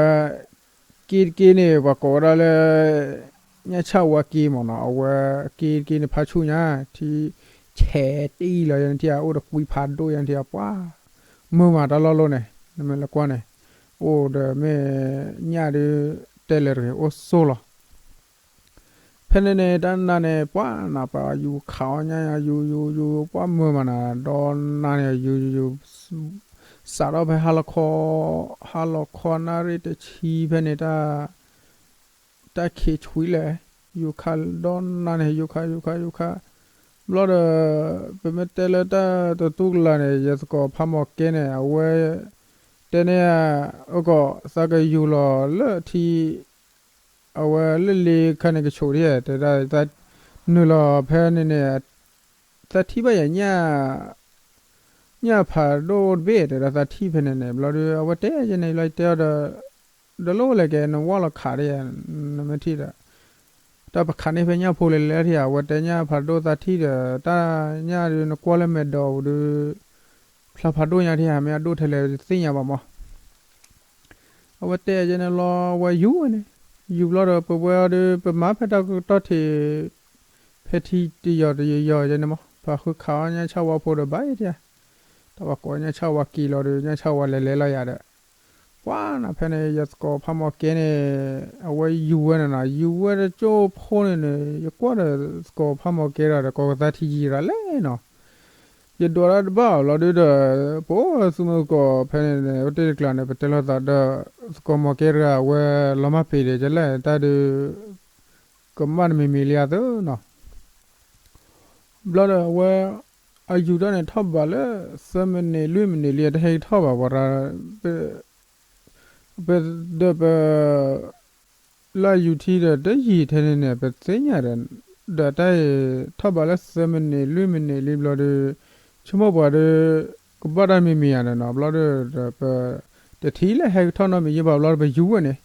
က့တက့န့ၣ် ပှၤကိးဝဲဒၣ်လၢ ညၣ်ဆၣ်ဝါက့မးနီၤ, အဝဲက့တက့န့ၣ် ဖးဆူၣ်ညါ ထံ ဆဲးတံၢ်လီၤယဲန့ၣ်ထံဧါ, အိၣ်ဒီးကွံဖးဒိၣ်ယဲန့ၣ်ထံဧါ, ပှၤ မုာ်မးတၢ်လီၢ်လီၢ်န့ၣ် နမ့ၢ်လဲၤကွၢ်န့ၣ် အိၣ်ဒီးမ့ၢ်ညၣ်ဒုး တဲလဲၤတဂ့ၤ အိၣ်ဆိးလီၤ. ဖဲန့ၣ်န့ၣ် တၢ်နၤန့ၣ် ပှၤနီၤ ပယူၤခးအီၣ်ညၣ် ယူၤယူၤယူၤ ပှၤမုာ်မးနီၤ, ဒီးနၤန့ၣ် ယူၤယူၤယူၤ စးထီၣ်ဖဲဟါလီၤခီ ဟါလီၤခီနၣ်ရံၣ်တဆံဖဲန့ၣ် တၢ် တၢ်ခံးဆွံလဲၣ်, ယူၤခးဒီးနၤန့ၣ် ယူၤခး ယူၤခး ယူၤခး, ဘျီဒီး ပမ့ၢ်တဲလၢတၢ်တတူၢ်ကလာ်န့ၣ် ယသကိးဖးမီၢ်က့န့ၣ် အဝဲ တဲန့ၢ် အကီး သးကယူၤလီၤလၢထံ အဝဲလၢလ့ခါန့ၣ်ကဆိးဒ် တဲဒၣ် နုာ်လီၤဖဲန့ၣ်န့ၣ် သးထံၣ်ဘၣ်ယၤညၣ် ညၣ်ဖးဒိၣ်တဘ့ၣ် တဲဒၣ်သးထံၣ်ဖဲန့ၣ်န့ၣ် ဘျီဒီး အဝဲတဲယဲန့ၣ် ဘျီတဲအီၤဒီး ဒီးလၢအိၣ်လဲၣ်ကဲ နဝၢ်လီၤခးဒ် နမ့ၢ်ထံၣ်ဒီး တၢ်ပခးန့ၢ်ဖဲညၣ်ဖိလဲၤလဲၤထံၣ်ဧါ အဝဲတဲညၣ်ဖးဒိၣ်သးထံၣ်ဒီး တၢ်ညၣ်ဒုးနကွၢ်လၢမဲာ်ဒိးပူၤဒုး ဖျါဖးဒိၣ်ညါထံၣ်ဧါ မ့ၢ်အဒိၣ်ထဲလဲၣ်တသ့ၣ်ညါဘၣ်မး အဝဲတဲယဲန့ၣ်လီၤ အဝဲယူၤဝဲန့ၣ် ယူၤဘျီဒီး ပဝဲအီၤဒီး ပမၤဖဲတၢ်ကတီၢ်ထံး ဖဲထံတယီၤတယီၤယဲန့ၣ်မး ပှၤဃုခးအီၣ်ညၣ်ဆၣ်ဝါဖိဒီးဘၣ်ယဲၢ်ထံဧါ တၢ်ပှၤကိးညၣ်ဆၣ်ဝါက့ၤလီၤဒီး ညၣ်ဆၣ်ဝါလဲၤလဲၤလီၤယၤဒီး ပှၤနီၤဖဲန့ၣ် ယသကိးဖးမီၢ်က့န့ၣ် အဝဲယူၤဝဲန့ၣ်နီၤ ယူၤဝဲတကၠိဖိန့ၣ်န့ၣ် ယကွၢ်ဒီးသကိးဖးမီၢ်က့ဒီး ကိးကသါထံယံၤရၤလဲၣ်နီၤ ယဒွးတၢ်တဘၣ်အီၤလီၤဒုဒီး ပအိၣ်သုးမုၢ်သကိးဖဲန့ၣ်န့ၣ် အိၣ်တ့ၢ်တကျါန့ၣ် ပတဲလိာ်သးဒီး သကိးမီၢ်က့တဂၤ အဝဲလီၤမၢ်ပ့ၤဒီး ယလဲၣ်တၢ်ဒုး ကမၣ်တမံၤမံၤလံအသိးနီၤ ဘျီဒီးအဝဲ အယူၤတၢ်န့ၣ်ထီၣ်ဘးလၢ သၢမံးနံးလွံၢ်မံးနံးလံ တဟဲက့ၤထီၣ်ဘၣ်ပှၤရၤ, ပ, ပ, ဒီးပ လၢအယူၤထံဒီးတယံာ်ထဲန့ၣ်န့ၣ် ပသ့ၣ်ညါဒီး, ဒီးတၢ်အံၤထီၣ်ဘးလၢသၢမံးနံးလွံၢ်မံးနံးလံဘျီဒီး ဆိကမိၣ်ပှၤဒီး ကဘၣ်တၢ်မံၤမံၤယၤန့ၣ်နီၤ ဘျီဒီး ဒီးပ တထံၣ်လၢဟဲကထီၣ်နီတမံၤယဘၣ်ဘျီဒီး ပယူၤဝဲန့ၣ်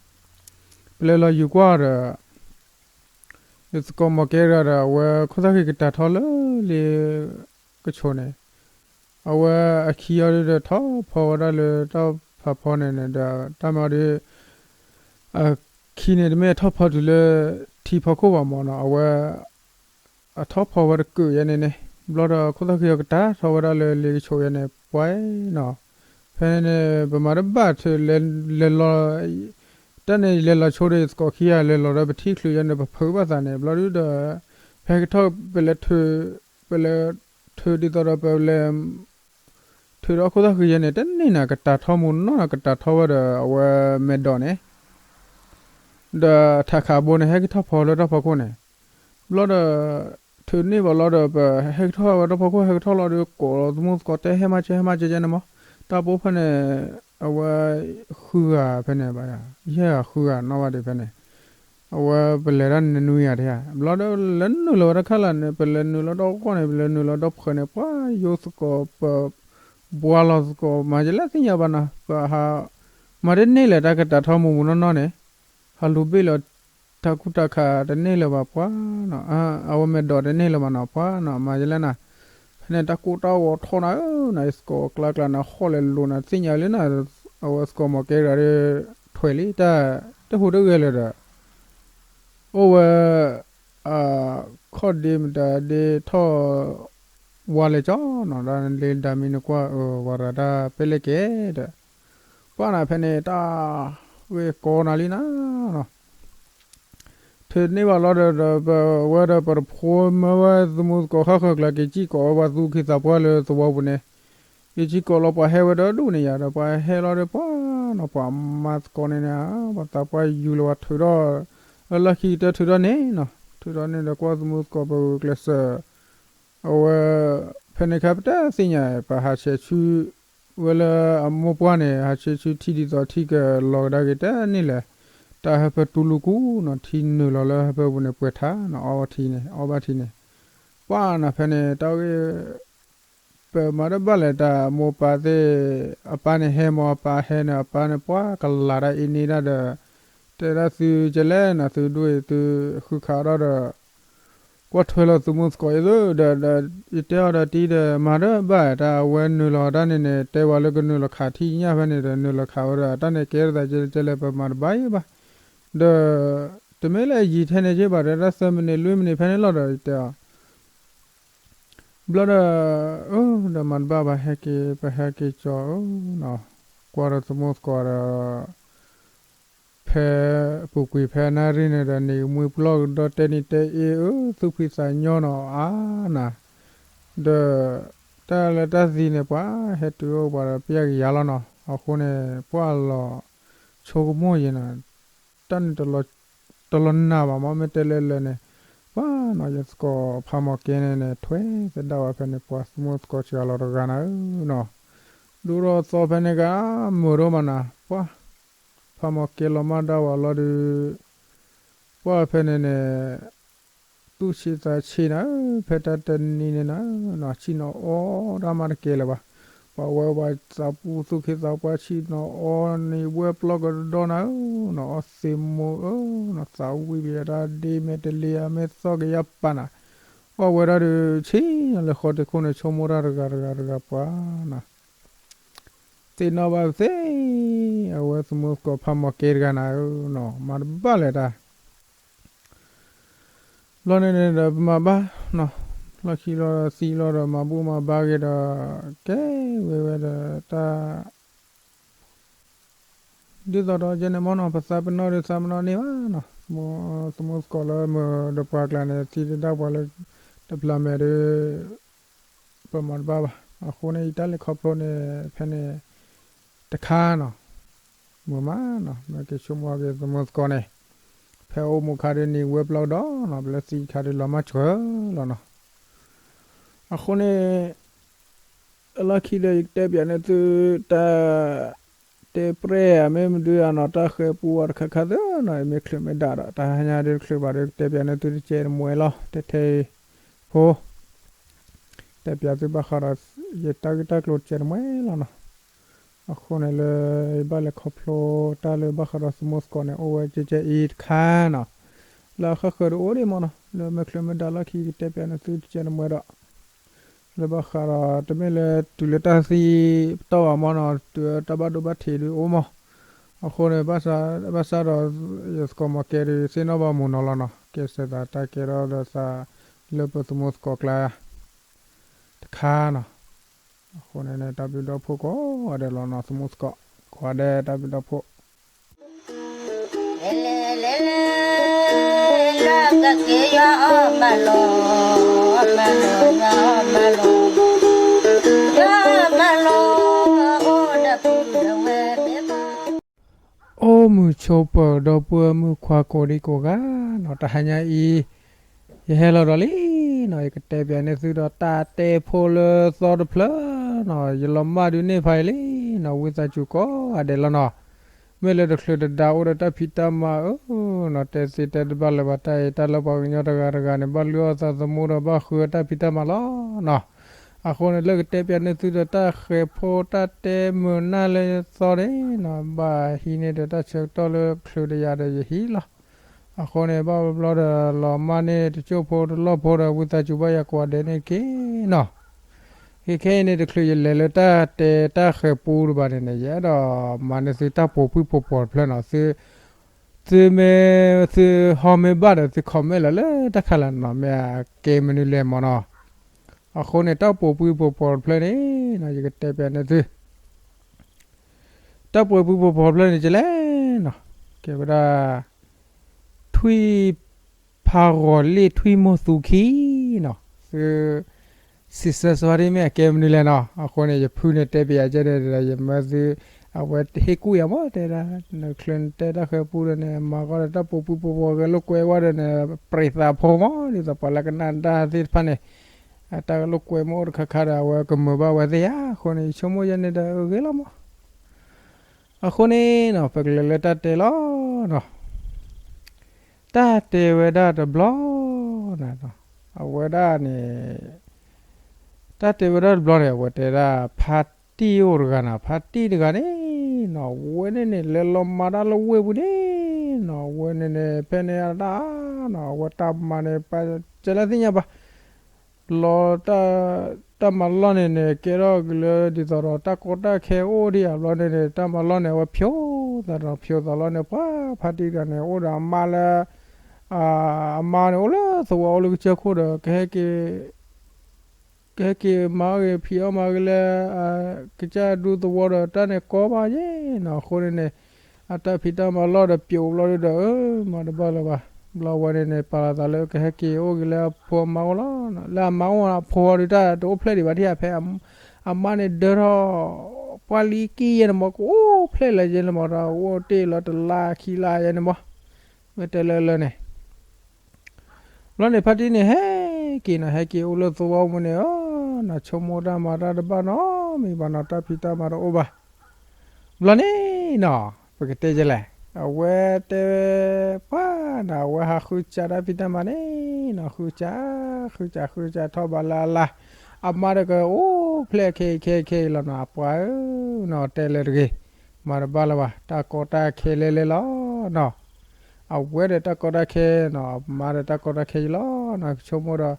ပလဲၤလီၤယူၤကွၢ်ဒီး ယသကိးမီၢ်ကဲတဂၤဒီး အဝဲခိၣ်သၣ်ဃံကတၢ်ထီလၢလ့ကဆိးန့ၣ်, အဝဲအခံအီၤဒုဒီးထီၣ်ဖီဝဲဒၣ်လၢတၢ်ဖးဖီန့ၣ်န့ၣ်ဒီး တၢ်မၤအီၤဒု အခံန့ၣ်တမ့ၢ်ထီၣ်ဖီတုၤလၢ ထံဖီခိၣ်ဘၣ်မၢ်နီၤ အဝဲ အထီၣ်ဖီဝဲတကုးယဲန့ၣ်န့ၣ်, ဘျီဒီးခိၣ်သၣ်ဃံအီၤကတၢ်ထီဝဲဒၣ်လၢလ့ကဆိးယဲန့ၣ် ပှၤနီၤ, ဖဲန့ၣ်န့ၣ် ပမၤတဘၣ်ထုး လဲၤလီၤ တၢ်န့ၣ်လဲၤလီၤဆိဒီးယသကိးခံဂၤ လဲၤလီၤဒီးပထံၣ်ချုးယဲန့ၣ် ပဖုးဘၣ်သးန့ၣ် ဘျီဒုဒီး ဖဲကထီၣ် ပလဲၤထုး ပလဲၤထုးဒ်သိးဒီးပလဲၤ ထုးဒီးခိၣ်သၣ်ဃံယဲန့ၣ် တန့ၢ်နၤ ကတၢ်ထီမူနီၢ်နီၢ် ကတၢ်ထီဝဲဒီးအဝဲမဲာ်ဒိးန့ၣ် ဒီးထးခးဘိန့ၣ် ဟဲက့ၤထီၣ်ဖီလၢတၢ်ဖီခိၣ်န့ၣ်, ဘျီဒီး ထုးန့ၢ်ဘၣ်လီၤဒီး ပဟဲက့ၤထီၣ်ဝဲတၢ်ဖီခိၣ် ဟဲက့ၤထီၣ်လီၤဒီး ကိးလီၤသမူသကိးတဲ ဟဲမၤစၢၤ ဟဲမၤစၢၤယဲန့ၣ်မၢ်, တၢ်ပိၢ်ဖဲန့ၣ် အဝဲ ဃုဂၤဖဲန့ၣ်ဘၣ်ယၤ ယဲၢ်ဂၤဃုဂၤနီၣ်ဘၣ်ဒံးဖဲန့ၣ် အဝဲပလဲၤတၢ်န့ၣ်နွံဂၤတယၤ ဘျီဒီးလဲၤနုာ်လီၤဝဲတၢ်ခါလၢာ်န့ၣ် ပလဲၤနုာ်လီၤဒီကီၢ်န့ၣ် ပလဲၤနုာ်လီၤဒီဖှၢၣ်န့ၣ် ပှၤယိသကိးပ ဘှါလီၤသကိး မၤယလဲၣ်သ့ၣ်ညါဘၣ်နီၤ ပဟး မၤတန့ၢ်လၢၤတၢ်ကတၢ်ထီမူမူနီၢ်နီၢ်န့ၣ် ဟးလူၤဘ့ၣ်လီၤ တၢ်ကူတၢ်ခးတန့ၢ်လၢၤဘၣ်ပှၤနီၤ အဝဲမဲာ်ဒိးတန့ၢ်လၢၤဘၣ်နီၤ ပှၤနီၤ မၤယလဲၣ်နၤ ဖဲန့ၣ်တၢ်ကိၢ်တၢ်ဂီၤထီၣ်နၤဧၢနီၤ ယသကိးကျါကျါနၤ ဟီၣ်လဲၤလိၤနၤ သ့ၣ်ညါလၢနၤ အဝဲသကိးမီၢ်ကဲတဂၤဒီး ထွဲလံတၢ် တဟူးတဂဲၤလၢၤဒီး အိၣ်ဝဲ အခီၣ်ဒ့မတၤဒ့ထီၣ် ဝါလဲၤကၠီနီၤ ဒ်လၢဒၣ်မံနကွၢ်အၢ ဝၤရၤတၢ်ပဲလဲၣ်ကဲဒီး ပှၤနၤဖဲန့ၣ် တၢ်ဂ့ၢ်ကီနၤလံနၤနီၤ ထုးန့ၢ်ဘၣ်လီၤဒီး ဒီးပဝဲဒီးပတဖိမၢဝဲသမူသကိးဃၣ်ဃၢၤကျါ က့ၤစံၣ်ကိးဝဲပှၤသူၣ်က့သးပှၢ်လၢသဝီပူၤန့ၣ် က့ၤစံၣ်ကိးလီၤပှၤဟဲဝဲဒီးဒူၣ်န့ၣ်ယၤဒီး ပှၤဟဲလီၤဒီးပှၤနီၤ ပှၤမၤသကိးန့ၣ်န့ၣ် ပှၤသးပှၢ်ယူၤလီၤဝဲထုးထီၣ် လၢလီၢ်ခံကတၢၢ်ထုးထီၣ်န့ၣ်နီၤ ထုးထီၣ်န့ၣ်ဒီးကွၢ်သမူသကိးပဂုာ်ကျဲးစၢး အဝဲ ဖဲန့ၣ်ခါပတသ့ၣ်ညါ ပဟးဆဲးဆူ ဝဲလၢအမိၢ်ပှၢ်န့ၣ် ဟးဆဲးဆူထံဒ်သိးထံကလီၤကဒါက့ၤတန့ၢ်လဲၣ်, တၢ်ဟၢဖၢတူၢ်လူၢ်ကူနီၤ ထံနုာ်လီၤလၢဟၢဖၢပူၤန့ၣ် ပှဲၤထါနီၤ အီထံန့ၣ် အီဘၣ်ထံန့ၣ်, ပှၤနီၤဖဲန့ၣ် တၢ်ဂ့ၢ် ပမၤတဘၣ်လဲၣ် တၢ်မိၢ်ပၢ်သ့ၣ် အပၢ်န့ၣ်ဟဲမၢ် အပၢ်ဟဲန့ၣ် အပၢ်န့ၣ် ပှၤကလၤတၢ်အ့န့ဒၣ်ဒီး တဲဒၣ်သုကလဲၣ်နီၤ သုဒိၣ်အံၤသုဃုခးဒီး ကွၢ်ထွဲလီၤသုးမုၢ်သကိးအံၤသုဒီး ဒီးယတဲအီၤဒီးတံၤဒီး မၤတဘၣ်တၢ်အဝဲနုာ်လီၤတၢ်န့ၣ်န့ၣ် တဲဝဲလၢကနုာ်လီၤခးထံၣ်ညၣ်ဖဲန့ၣ်ဒီး နုာ်လီၤခးဝဲဒီး တၢ်န့ၣ်ကဲထီၣ်သးကဲလဲၣ် ပမၤတဘၣ်ယဲဘၣ်, ဒီး တမ့ၢ်လၢယံာ်ထဲန့ၣ်က့ဘၣ် တဲဒၣ်သၢမံးနံးလွံၢ်မံးနံးဖဲန့ၣ်လီၤဒီး ယတဲအီၤ ဘျီဒီး အၢ ဒီးမၤတဘၣ်ဘၣ် ဟဲက့ၤ ပဟဲက့ၤကၠီအၢနီၤ, ကွၢ်ဒီးသမူသကိးဒီး ဖဲ ပူၤကွံာ်ဖဲနၣ်ရံၣ်န့ၣ်ဒီး နံၤကမှံပျီၢ်ကဒီးတဲနံၤတဲအ့ၣ်အၢ သူၣ်ဖှံသးညီနီၤအါနၤ, ဒီး တၢ်လၢတၢ်သံန့ၣ် ပှၤဟဲတုၤအိၣ်ပှၤဒီးပျဲကယၤလီၤနီၤ, အဃိန့ၣ် ပှၤလီၤ ဆိကမိၣ်ယဲနီၤ, တၢ်န့ၣ် တလီၤနာ်ဘၣ်မ့မ့ၢ်တဲလၢလၢာ်န့ၣ်, ပှၤနီၤ ယသကိးဖးမီၢ်ကဲန့ၣ်န့ၣ် ထွဲသဒၣ်ဝဲဖဲန့ၣ် ပှၤသမူသကိးစှၤလီၤတဂၤနၤဧၢနီၤ, ဒိၣ်ထီၣ်သီဖဲန့ၣ်ဂၤ မုာ်ဒိၣ်မးနၤ, ပှၤ ဖးမီၢ်ကဲလီၤမၢ်ဒၣ်ဝဲလီၤဒီး ပှၤဖဲန့ၣ်န့ၣ် သူၣ်ဆံးသးဆံးနၤဧၢ, ဖဲတၢ်တနံၤန့ၣ်နၤ, ဆံၣ်နီၤအီဒၣ်မးတကဲလၢၤဘၣ်, ပှၤဝဲပှၤသးပူသူၣ်က့သးပှၢ်ဆံၣ်နီၤအီန့ၣ် ဝဲပျီၢ်ကဒီနီၤဧၢ, နီၤအီသ့ၣ်မိၤဧၢ, နီၤသးဝံၣ်ပယီၤတၢ်ဒ့မ့ၢ်တလ့ၤဧါ မ့ၢ်သီၣ်ကယၤပာ်နၤ, အီၣ်ဝဲဒၣ်ဒီး ဆံၣ်နီၤလၢဃီတံၢ်ခိၣ်န့ၣ် ဆိကမိၣ်တၢ်တဂၤတဂၤတဂၤပှၤနၤ သ့ၣ်နီၣ်ဘၣ်သ့ၣ်, အဝဲသမူသကိးဖးမီၢ်ကဲတဂၤနၤဧၢနီၤ, မၤတဘၣ်လဲၣ်တၢ်, ဘျီန့ၣ်န့ၣ်ဒီးပမၤဘၣ်နီၤ, လီၢ်ခံလီၤဒီးသံလီၤဒီး မၤဘူၣ်မၤဘါက့ၤဒီး ကဲဝဲဝဲဒီးတၢ် ဒ်သိးဒီးယဲန့ၣ်မ့ၢ်နီၤ, ပသးပ့ၤနီၣ်ဒီးသးပ့ၤနီၣ်န့ၢ်ဘၣ်နီၤ, သမူသကိးလၢမုာ်ဒီးပှၤကျါန့ၣ် သံတဒၣ်ပှၤလၢ တဖျးမဲာ်ဒီး ပမၤတဘၣ်ဘၣ်. အဃိန့ၣ် ယတၢ်လဲၤခီဖျိန့ၣ် ဖဲန့ၣ် တခါနီၤ, မုာ်မးနီၤ, မ့ၢ်က့ၤဆိကမိၣ်က့ၤသမူသကိးန့ၣ် ဖဲအိၣ်မူခါဒီးနံၤဝဲပျီၢ်ကဒီနီၤ, ပလၢသံခါဒီးလီၤမၢ်ဆှၢလီၤနီၤ. အဃိန့ၣ် လီၢ်ခံဒီး ယကတဲပၠးန့ၢ်သု တၢ်တဲပြဲၢ်ဧါ မ့ၢ်မနုၤဧါနီၤ, တၢ်ဃဲၤပူအီၤတခါခါသ့နီၤ, မ့ၢ်ချုးမ့ၢ်ဒၣ်ဒီး တဟါညါဒ်တချုးဘၣ်ဒီး ကတဲပၠးန့ၢ်သုတကဲတမှဲလီၤ. ထဲထဲအံၤဖိ တဲပၠးသုဘၣ်ဃးဒီး ယတၢ်ဂ့ၢ်တၢ်ကျိၤတကဲတမှဲလီၤနီၤ. အဃိန့ၣ်လၢ ယဘၣ်လဲၤခီဖျိတၢ်လၢဘၣ်ဃးဒီးသမူသကိးန့ၣ် အိၣ်ဝဲကဲကဲအံၤတခါနီၤ. လၢအဃၣ်ဃၢၤတအိၣ်ဒံးမးနီၤ, လၢမ့ၢ်ချုးမ့ၢ်ဒၣ်လီၢ်ခံ ကတဲပၠးန့ၢ်သုတကဲတမှဲဒီး လၢဘၣ်ဃးဒီး တမ့ၢ်လၢတုၤလၢတၢ်သံပတီၢ်ဘၣ်မးနီၤ, တုၤတၢ်ဘၣ်ဒိဘၣ်ထံးဒုးအိၣ်မး. အဃိန့ၣ် ဘၣ်ဆၣ်ဒီး ယသကိးမၤကဲဒုးသ့ၣ်နီၣ်ဘၣ်မုာ်နီၤလီၤနီၤ, ကဲစဲးသးတၢ်ကဲထီၣ်ဒီးသးလၢပသမူသကိးကျါတခါနီၤ. အဃိန့ၣ် တၢ်ဘျုးဒီဖိကိးဂၤဒဲးလီၤနီၤ, သမူသကိးကိးဂၤဒဲး တၢ်ဘျုးဒီဖိ အိၣ်မုာ်ဆိးပၢၤဒီပုၢ်ဝဲၢ်မုၣ်ခွါကိးဒံကိးဂၤနီၤ, တဟါညါအံၤ ယဟဲလီၤဒီးလံနီၤ, ယကတဲပၠးန့ၢ်သုဒီးတၢ်တဲဖိလၢသီတဖျၢၣ်နီၤ, ယလီၤမၢ်ဒုးန့ၢ်ဖးအံၤလံနီၤ, ဝံသးစူၤကိးဂၤဒဲးလီၤနီၤ. မ့ၢ်လၢတချုးတဒါအိၣ်ဒီးတၢ်ဖံးတၢ်မၤဧၢနီၤ, တဲသ့တဲတဘၣ်လၢၤဘၣ်, တၢ်အံၤတၢ်လၢပှၤကညီတဂၤတဂၤန့ၣ် ဘၣ်လုၢ်အီၣ်သးသမူဒီးဘၣ်ဃုတၢ်ဖံးတၢ်မၤလီၤနီၤ. အဃိန့ၣ် လၢကတဲပၠးန့ၢ်သုဒီးတၢ်ဃဲၤဖိတၢ်တဲမုာ်နၢ်လၢသီန့ၣ်နီၤ, ဘၣ်ဟံးန့ၢ်ဒီးတၢ်ဆၢကတီၢ်လၢချုးတယၤဒီးယဟံးလီၤ. အဃိန့ၣ် ဘၣ်ဘျီဒီး လီၤမၢ်န့ၢ်တစိၢ်ဖိတလီၢ်ဖိဒီး ဝံသးစူၤဘၣ်ယၤကိးဂၤဒဲးန့ၣ်တက့ၢ်နီၤ. ခဲခဲအံၤန့ၣ် တချုးယလဲၤလၢတၢ်တဲတၢ်ဃဲၤပူတဘၣ်န့ၣ်န့ၣ် ယအဲၣ်ဒိးမၤန့ၢ်သုတၢ်ပိာ်ပှံၢ်ပိာ်ပှီၤတဖျၢၣ်နီၤ, သု သုမ့ၢ်သုဟီမ့ၢ်ဘၣ်ဒီး သု comment လီၤလၢတၢ်ခါလၢ်နီၤ, မ့ၢ်အကဲမနုၤလဲၣ်မးနီၤ. အဃိန့ၣ် တၢ်ပိာ်ပှံၢ်ပိာ်ပှီၤတဖျၢၣ်န့ၣ်နီၤ, ယကတဲပၠးန့ၢ်သု တၢ်ပိာ်ပှံၢ်ပိာ်ပှီၤတဖျၢၣ်န့ၣ် ကဲလဲၣ်နီၤ, ကဲဝဲဒၣ် ထွံၣ်ဖးဂီၤလ့ၣ်ထွံၣ်မိၢ်သူခံနီၤ, သု စံးဆၢစီဒ်မ့ၢ်အကဲမနုၤလဲၣ်နီၤ. အဃိန့ၣ် ယဖုန့ၣ်တဲပၠးကဲဒီး ယမၢသု အဝဲဟ့ၣ်ကူၣ်ယၤမး တဲဒၣ် နချုးနတဲတၢ်ဃဲၤပူဒီးန့ၣ် မၤဃီဒီးတၢ်ပိာ်ပှံၢ်ပိာ်ပှီၤဂဲၤလိာ်ကွဲဝဲဒီးန့ၣ် ပြံးသးဖိမး ဒ်သိးပှၤလၢကနၣ်တၢ်သ့ၣ်တဖၣ်န့ၣ် အတၢ်ဂဲၤလိာ်ကွဲမ့ၢ်အိၣ်တခါခါဒီး အဝဲကမုာ်ဘၣ်ဝဲသ့ဧါ. အဃိန့ၣ် ယဆိကမိၣ်ယဲန့ၣ်ဒီး အဂ့ၤလီၤမး. အဃိန့ၣ်နီၤ ပကလဲၤလၢတၢ်တဲလီၤနီၤ. တၢ်တဲဝဲဒၣ်တဘျီနီၤ, အဝဲဒၣ်န့ၣ် တၢ်တဲဝဲဒၣ်တဘျီန့ၣ် အဝဲတဲဒၣ် ဖါတံၢ်အိၣ်တဂၤနီၤ, ဖါတံၢ်တဂၤန့ၣ်နီၤ အဝဲန့ၣ်န့ၣ် လဲၤလီၤမၤတၢ်လၢဝ့ၢ်ပူၤန့ၣ်နီၤ, အဝဲန့ၣ်န့ၣ် ဖဲန့ၣ်အတၢ်နီၤ အဝဲတၢ်မၤန့ၣ် ပှၤကလဲၤသ့ၣ်ညါဘၣ် လီၤ တၢ်မၤလီၢ်န့ၣ်န့ၣ် ကဲထီၣ်က့ၤလၢဒ်သိးဒီး တၢ်ကီတၢ်ခဲအိၣ်ဒံးဧါဘျီန့ၣ်န့ၣ် တၢ်မၤလီၢ်န့ၣ် အဝဲဖျိသးဒီး ဖျိသးလီၤန့ၣ် ပှၤဖါတံၢ်တဂၤန့ၣ် အိၣ်ဒီးအမါလၢ အမါန့ၣ် အိၣ်လၢသဝီအိၣ်လၢကစၢၢ်ခိၣ်ဒီး ကဟဲက့ၤ ကဟဲက့ၤမၤအီၣ်ဂ့ၤဖံးအီၣ်မၤဂ့ၤလၢ ကစၢ်ဒူသဝီဒီးတၢ်န့ၣ်ကီဘၣ်ယဲနီၤ. အဃိန့ၣ်န့ၣ် အတၢ်ဖံးတၢ်မၤလီၢ်ဒီးပျိးဘျီဒုဒီး မၤတဘၣ်လၢၤဘၣ်. ဘျီဝဲန့ၣ်န့ၣ် ပာ်လီၤသးလၢကဟဲက့ၤအိၣ်ဂ့ၤလၢအဖိအမါအိၣ်လီၤ. လၢအမါအိၣ်အဖိအီၤဒုး တၢ်တအိၣ်ဖျဲၣ်ဒံးဘၣ် ထံၣ်ဧါ ဖဲ အမါန့ၣ်ဒၢထီၣ် ပှၢ်လံကံၢ်ယဲန့ၣ်မး ကအိၣ်ဖျဲၣ်လၢၤယဲန့ၣ်မး ဒီးအိၣ်တ့ၢ်လီၤတလါခံလါယဲန့ၣ်မး မ့ၢ်တဲလၢလၢန့ၣ် ဘျီန့ၣ် ဖါတံၢ်န့ၣ် ဟဲက့ၤနီၤ ဟဲက့ၤအိၣ်လၢသဝီပူၤန့ၣ် အနီၤ ဆိကမိၣ်တၢ်မၤတၢ်တဘၣ်နီတမံၤဘၣ်နီၤ တၢ်ဖံးတၢ်မၤတအိၣ်ဘၣ်. ဘျီန့ၣ်နီၤ ပကတဲယဲလဲၣ် အဝဲတဲ ပှၤနီၤ အဝဲဟးဃုစးတၢ်ဖံးတၢ်မၤန့ၣ်နီၤ ဃုစး ဃုစး ဃုစးထီၣ်ဘးလၢအလါ အမါဒီးကအိၣ်ဖျဲၣ်ခဲအံၤခဲအံၤခဲအံၤလီၤနီၤ အပှၤဧၢနီၤ တဲလၢတဂ့ၤ မၤတဘၣ်လၢၤဘၣ် တၢ်ကီတၢ်ခဲလဲၤလဲၤလီၤနီၤ အဝဲဒီးတၢ်ကီတၢ်ခဲနီၤ အမါဒီးတၢ်ကီတၢ်ခဲယံၤလီၤနီၤ ကဆိကမိၣ်ဒီး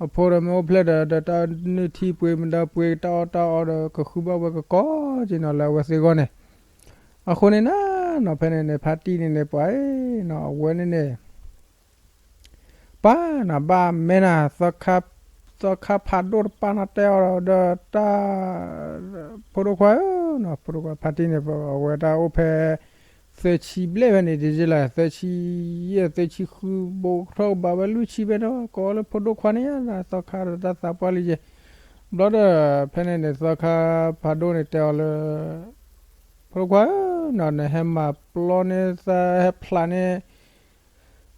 အဖိဒီးမ့ၢ်အိၣ်ဖျဲၣ်ဒီး ဒီးတၢ်နုၢ်ထံပှ့ၤမဒါပှ့ၤ တၢ်အီၣ်တၢ်အီဒီး ကဃုဘၣ်ဝဲကကီက့ၤနီၤ လၢအဝဲသ့ၣ်အဂီၢ်န့ၣ် အဃိန့ၣ်နီၤ ဖဲန့ၣ်န့ၣ် ဖါတံၢ်န့ၣ်န့ၣ် ပှၤနီၤ အဝဲန့ၣ်န့ၣ် ပၢ်နီၤ ဘၣ်မ့ၢ်နၤ သီခါဖးဒိၣ်တပၢ်နီၤ တဲအီၤဒီးတၢ် ဖိဒိၣ်ခွါဧၢနီၤ ဖိဒိၣ်ခွါဖါတံၢ်န့ၣ် အဝဲတၢ်အိၣ်ဖဲ သၢဆံဘျဲၣ်ဖဲန့ၣ် ဒ်လဲၣ် သၢဆံယဲၢ် သၢဆံဃု ဘိးထီၣ်ကဘၣ်ဝဲလွံၢ်ဆံဖဲန့ၣ် ကိးလၢဖိဒိၣ်ခွါန့ၣ် သီခါဒီးတၢ်သးပှၢ်လံယဲၢ် ဘျီဒီး ဖဲန့ၣ်န့ၣ် သီခါဖးဒိၣ်န့ၣ် တဲအီၤလၢ ဖိဒိၣ်ခွါဧၢနီၤ နဟဲမၤပျီန့ၢ်သး ဟဲဖျးန့ၢ်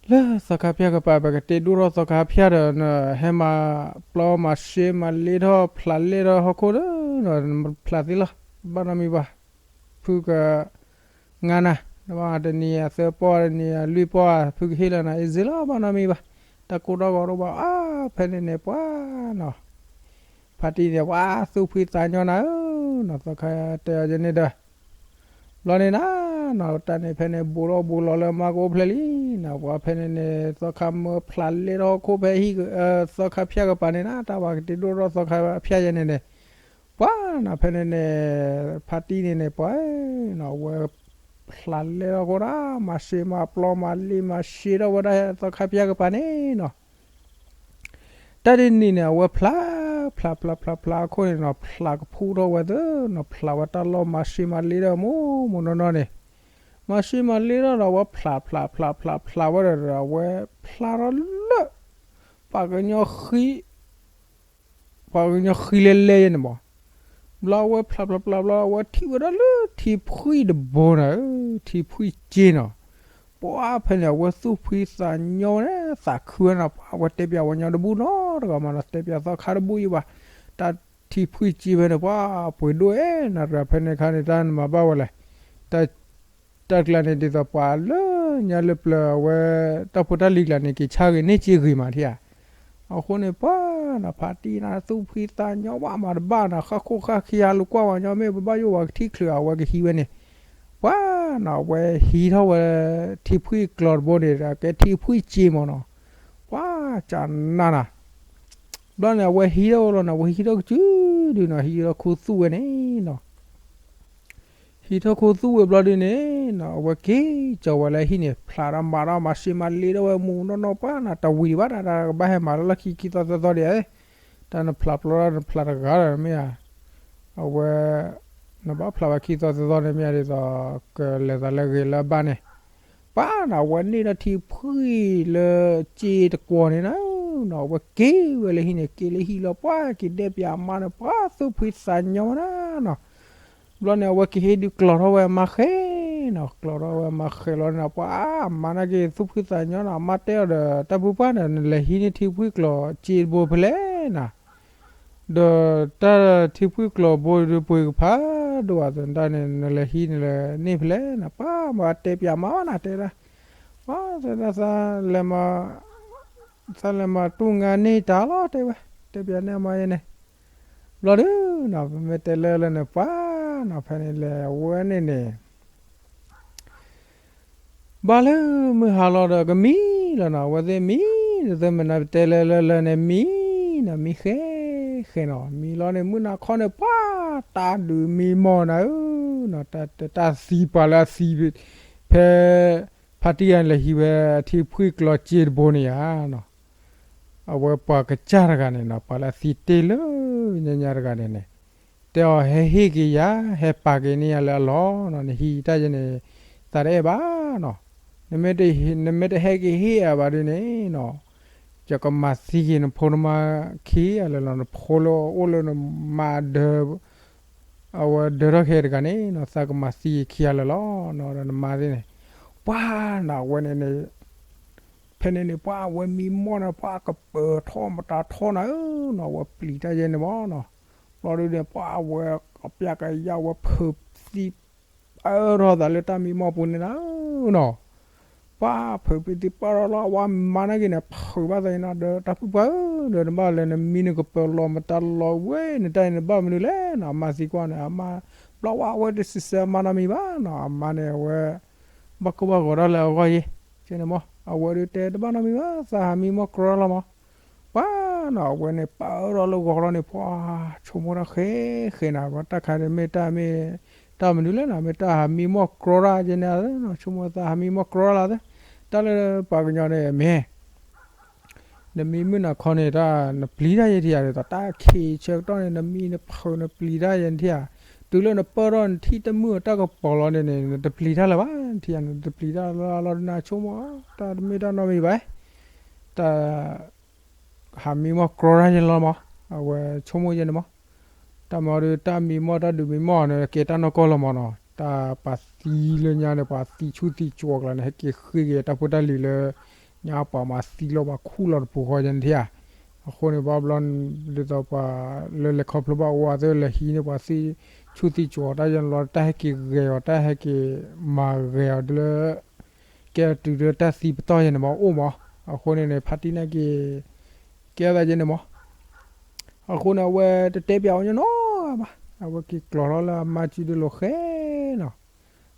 လၢသီခါဖၠၣ်ကပၤ ပကတ့ဒိၣ်ထီၣ်သီခါဖၠၣ်ဒီး နဟဲမၤပျီမၤရှဲမၤလ့ထီၣ်ဖျးလဲၢ်ထီၣ်ဟီၣ်ခိၣ်ဒီး ဖုကဟ့ၣ်လီၤနၤအ့ၣ်စ့လီၤ ဘၣ်နီတမံၤဘၣ်. ဖုက ငါနၤ တနံၤအသၢပီၢ် တနံၤအလွံၢ်ပီၢ် ဖုကဟ့ၣ်လီၤနၤအ့ၣ်စ့လီၤ ဘၣ်နီတမံၤဘၣ်. တၢ်ကိၢ်ထီၣ်ဂီၤတအိၣ်ဘၣ် အါ ဖဲန့ၣ်န့ၣ် ပှၤနီၤ ဖါတံၢ်န့ၣ် ပှၤသူၣ်ဖှံသးညီနၤဧၢနီၤ သီခါတဲအီၤယဲန့ၣ်ဒီး ဘျီန့ၣ်နၤနီၤ တၢ်န့ၣ်ဖဲန့ၣ် ဘူးထီၣ်ဘူးလီၤလၢမါကအိၣ်ဖျဲၣ်လံနီၤ ပှၤဖဲန့ၣ်န့ၣ် သီခါမၢဖျးလဲထီၣ်ခိၣ်ဖဲဟံၣ် သီခါဖၠၣ်ကပၤန့ၣ်နၤ တၢ်ဘၣ်ကတ့ဒိၣ်ထီၣ်သီခါဖၠၣ်ယဲန့ၣ်န့ၣ် ပှၤနီၤ ဖဲန့ၣ်န့ၣ် ဖါတံၢ်န့ၣ်န့ၣ် ပှၤနီၤ အဝဲ ဖျးလဲထီၣ်ခိၣ်ဒၣ် မၤစ့မၤပျီမၤလံမၤစ့ထီၣ်ဝဲဒၣ် သီခါဖၠၣ်ကပၤန့ၣ်နီၤ တၢ်တနံၤန့ၣ် အဝဲဖျး ဖျးဖျးဖျးဖျးအခိၣ်န့ၣ်နီၤ ဖျးကဖူထီၣ်ဝဲသနီၤ ဖျးဝဲတၢ်လီၢ်မၤစ့မၤလံဒီးမိၢ်မိၢ်နီၢ်နီၢ်န့ၣ် မၤစ့မၤလံထီၣ်ဒီး အဝဲဖျးဖျးဖျးဖျးဖျးဝဲဒီး အဝဲဖျးထီၣ်လၢ ပှၤကညီဃံ ပှၤကညီဃံလဲလဲယဲန့ၣ်မး ဘျီအဝဲဖျးဖျးဖျးဘျီ အဝဲထံၣ်ဝဲဒၣ်လၢထံဖှံၣ်တဘိနီၤ ထံဖှံၣ်စ့နီၤ ပှၤဖဲန့ၣ် အဝဲသူၣ်ဖှံသးညီဝဲန့ၣ် သးခုဝဲနီၤ ပှၤအဝဲတဲပၠးဝဲညီတဘူၣ်နီတဂၤမးနီၤ တဲပၠးသီခါတဘူၣ်ယံဘၣ် တၢ်ထံဖှံၣ်စ့ဖဲန့ၣ် ပှၤပှ့ၤဒိၣ်အဲၣ်နၤတဂၤ ဖဲန့ၣ်အခါန့ၣ် တၢ်နမၤဘၣ်ဝဲလဲၣ် တၢ် တၢ်ကျါန့ၣ် ဒ်သိးပှၤလၢညါလၢပျၢၤအဝဲ တၢ်ဖိတၢ်လံၤကျါန့ၣ် က့ၤဆါဂ့ၤန့ၢ်စ့ဂ့ၤမးထံဧါ. အဃိန့ၣ် ပှၤနီၤ ဖါတံၢ်နၤ သူၣ်ဖှံသးညီဘၣ်မးတဘၣ်နီၤ ဃၣ်ခိၣ်ဃၣ်ခံဂၤလူၤကွၢ်ဝဲညီ မ့ၢ်ပဘၣ်ယိၣ်ဝဲကထံၣ်ချုးအဝဲကဟံးဝဲန့ၣ် ပှၤနီၤ အဝဲဟံးထီၣ်ဝဲ ထံဖှံၣ်ကျီတဘိန့ၣ် ကဲထံဖှံၣ်စ့မးနီၤ ပှၤကနၣ်နၤ ဘျီန့ၣ် အဝဲဟံးထီၣ်ဝဲလီၤန့ၣ် အဝဲဟံးထီၣ်ကစုဒုနီၤ ဟံးထီၣ်ခူသူၣ်ဝဲန့ၣ်နီၤ ဟံးထီၣ်ခူသူၣ်ဝဲဘျီဒုန့ၣ်နီၤ အဝဲက့ၤကီၤဝဲလၢဟံၣ်န့ၣ် ဖျးဒီးမၤဒီးမၤစ့မၤလ့ထီၣ်ဝဲမူးနီၢ်နီၢ် ပှၤနီၤ တဝံၤဒံးဘၣ်နီၤ တၢ်ကဘၣ်ဟဲမၤလၢလီၢ်ခံခံသီသၢသီဒံးဧါ တၢ်နဖျးပျီတၢ်နဖျးတဂၤဒီးမ့ၢ်ဧါ အဝဲ နဘၣ်ဖျးဝဲခံသီသၢသီန့ၣ်မ့ၢ်ဧါ ဒ်သိး ကလဲၤသးလၢဂ့ၤလၢဘၣ်န့ၣ် ပှၤနီၤ အဝဲန့ၢ်ဒီးထံဖှံၣ်လၢစ့တကွီၤန့ၣ်နီၤ အဝဲက့ၤဝဲလၢဟံၣ်န့ၣ် က့ၤလၢဟံၣ်လီၤ ပှၤက့ၤဒဲပၠးအမါန့ၣ် ပှၤသူၣ်ဖှံသးညီဝဲဒၣ်နီၤ ဘျီန့ၣ် အဝဲကဟ့ၣ်ဒုးကျီၤထီၣ်ဝဲအမါဃဲနီၤ ကျီၤထီၣ်ဝဲအမါဃဲလီၤန့ၣ် ပှၤအမါန့ၣ်က့ၤသူၣ်ဖှံသးညီနီၤ အမါတဲအီၤဒီး တၢ်ဖုပှၢ်န့ၣ် နလဲၤဟံးန့ၢ်ထံဖှံၣ်ကျီၤစ့တဘိဖဲလဲၣ်နီၤ ဒီးတၢ်ထံဖှံၣ်ကျီၤဘိဒုးပှ့ၤကဖးဒိၣ်အသးတၢ်န့ၣ် နလဲၤဟံးန့ၢ်လၢန့ၣ်ဖဲလဲၣ်နီၤ ပှၤမၤတဲပၠးမါဘၣ်နီၤ တဲဒၣ် ပှၤသး သးလဲၤမၤတူၢ်ငါန့ၢ်တၢ်လီၤ တဲဝဲ တဲပၠးန့ၢ်အမါယဲန့ၣ် ဘျီဒုနီၤ ပမ့ၢ်တဲလၢလၢန့ၣ် ပှၤနီၤ ဖဲန့ၣ်လဲၤအဝဲန့ၣ်န့ၣ် ဘၣ်လၢမုၢ်ဟါလီၤဒီးကမံလီၤနီၤ အဝဲသ့ၣ်မံ ဒ်သိးမနုၤပတဲလၢလၢလၢန့ၣ် မံနီၤ မံဃဲဃဲနီၤ မံလီၤန့ၣ် မုၢ်နၤခီန့ၣ် ပှၤတၢ်ဒုးမံမီၢ်နၤဧၢနီၤ တၢ်သံပှၤလၢအသံ ဖဲ ဖါတံၢ်ဂၤလဲၤဟံးဝဲထံဖှံၣ်ကျီၤစ့တဘိန့ၣ်ဧါနီၤ အဝဲပှၤကစၢ်တဂၤန့ၣ်နီၤ ပှၤလၢအသံတ့ၢ်လၢညါညါတဂၤန့ၣ်န့ၣ် တဲအီၤ ဟဲဟ့ၣ်က့ၤယၤ ဟဲပာ်က့ၤန့ၢ်ယၤလၢအလီၢ်နီၤ နဟံးတၢ်ယဲန့ၣ် သးတအဲၣ်ဘၣ်နီၤ နမ့ၢ်တဟဲက့ၤဟ့ၣ်အဘၣ်ဒုန့ၣ်နီၤ ယကမၤသံက့ၤနဖိနမါခံဂၤလၢာ်လီၤ နဖိလၢအအိၣ်လၢနမါဒၢ အဝဲဒၢထီၣ်က့ၤတဂၤန့ၣ်နီၤ သးကမၤသံက့ၤခံဂၤလၢာ်လီၤနီၤ ဒီးနမါသ့ၣ်န့ၣ် ပှၤနီၤ အဝဲန့ၣ်န့ၣ် ဖဲန့ၣ်န့ၣ် ပှၤအဝဲမံမီၢ်န့ၣ် ပှၤကပၢၤထီၣ်မတၤထီၣ်နၤဧၢနီၤ အဝဲပျံၤတၢ်ယဲန့ၣ်မီၢ်နီၤ ဘျီဒုန့ၣ် ပှၤအဝဲကပျၢ်ကယၢ်ဝဲဖုးသံ အၢထီၣ်သးလၢတၢ်မံမီၢ်ပူၤန့ၣ်နၤဧၢနီၤ ပှၤဖုးပံသံပၢၢ်ထီၣ်လီၤ အဝဲမါန့ၣ်က့ၤန့ၣ် ဖုးဘၣ်သးန့ၣ်နီၤ ဒီးတၢ်ဖုပှၢ်ဧၢ ဒီးနဘၣ်လဲၤနမံနကပၢၤလီၤမတၤလီၤဝဲ နတၢ်အံၤနဘၣ်မနုၤလဲၣ်နီၤ အမါသံကွၢ်န့ၣ် အမါ ဘျီဝဲအဝဲတစံးဆၢအမါနီတမံၤဘၣ်နီၤ အမါန့ၣ်အဝဲ ဘၣ်ကိၢ်ဘၣ်ဂီၤဒၣ်လၢအဂီၢ်ယဲ ကဲန့ၣ်မီၢ် အဝဲဒုးတဲတဘၣ်နီတမံၤဘၣ် သးဟးမံမီၢ်ကြီလီၤမီၢ် ပှၤနီၤ အဝဲန့ၣ်ပၢၢ်ထီၣ်လၢဂီၤလီၤန့ၣ် ပှၤဆိကမိၣ်တၢ်ဃဲဃဲနၤ ပှၤတၢ်ခါန့ၣ်မ့ၢ်တၢ်မ့ၢ် တၢ်မနုၤလဲၣ်နီၤ မ့ၢ်တၢ်ဟးမံမီၢ်ကြီတၢ်ယဲန့ၣ် ဆိကမိၣ်သးဟးမံမီၢ်ကြီတၢ်လီၤသ့ တၢ်လၢပှၤကညီန့ၣ်မ့ၢ် နမံမုၢ်နၤခီန့ၣ် တၢ်နပျံၤတၢ်ယဲထံဧါ ဒ်သိးတၢ်ခံးဆၢကတီၢ်န့ၣ် နမံနဖုးနပျံၤတၢ်ယဲထံဧါ တုၤလၢနပၢၢ်ထီၣ်နထံၣ်တမုၢ်အတၢ်ကပီၤလီၤန့ၣ်န့ၣ် နတပျံၤတၢ်လၢၤဘၣ် ထံဧါ နတပျံၤတၢ်လၢၤလီၤ နဆိကမိၣ် တၢ်တမ့ၢ်တၢ်နီတမံၤဘၣ် တၢ် ဟးမံမီၢ်ကြီတၢ်ယဲလီၤမီၢ် အဝဲဆိကမိၣ်ယဲန့ၣ်မီၢ် တၢ်မၤဒီးတၢ်မံမီၢ်တၢ်ဒုးမံမီၢ်န့ၣ် ကဲတၢ်နီၢ်ကီၢ်လီၤမီၢ်နီၤ တၢ်ပှၤသံလၢညါန့ၣ် ပှၤသံဆူၣ်သံကၠွၤကျါန့ၣ် ဟဲက့ၤဃ့က့ၤတၢ်ဖိတၢ်လံၤလၢ ညါပှၤမၤသံလီၤပှၤခူၣ်လီၤတပူၤဃီယဲန့ၣ်ထံဧါ အဃိန့ၣ် ဘၣ်ဘျီဒ်သိးပှၤလၢလဲၤခီဖျိဘၣ်အိၣ်အသးလၢဟံးန့ၢ်ပှၤသ့ၣ်ဆူၣ်သံၣ်ကၠီၤတၢ်ယဲန့ၣ်လီၤ တၢ်ဟဲက့ၤဂဲၤအီၤ တၢ်ဟဲက့ၤမၤဂဲၤအီၤဒ်လၢ ကဲတုၤလၢတၢ်သံပတီၢ်ယဲန့ၣ်မး အိၣ်မး. အဃိန့ၣ်န့ၣ် ဖါတံၢ်န့ၣ်က့ၤ ကဲအသးယဲန့ၣ်မး. အဃိန့ၣ် အဝဲတတဲပၠးအီၤညီညီဘၣ်. အဝဲက့ၤကျီၤထီၣ်လၢအမါစုဒုးလိာ်ဃဲနီၤ.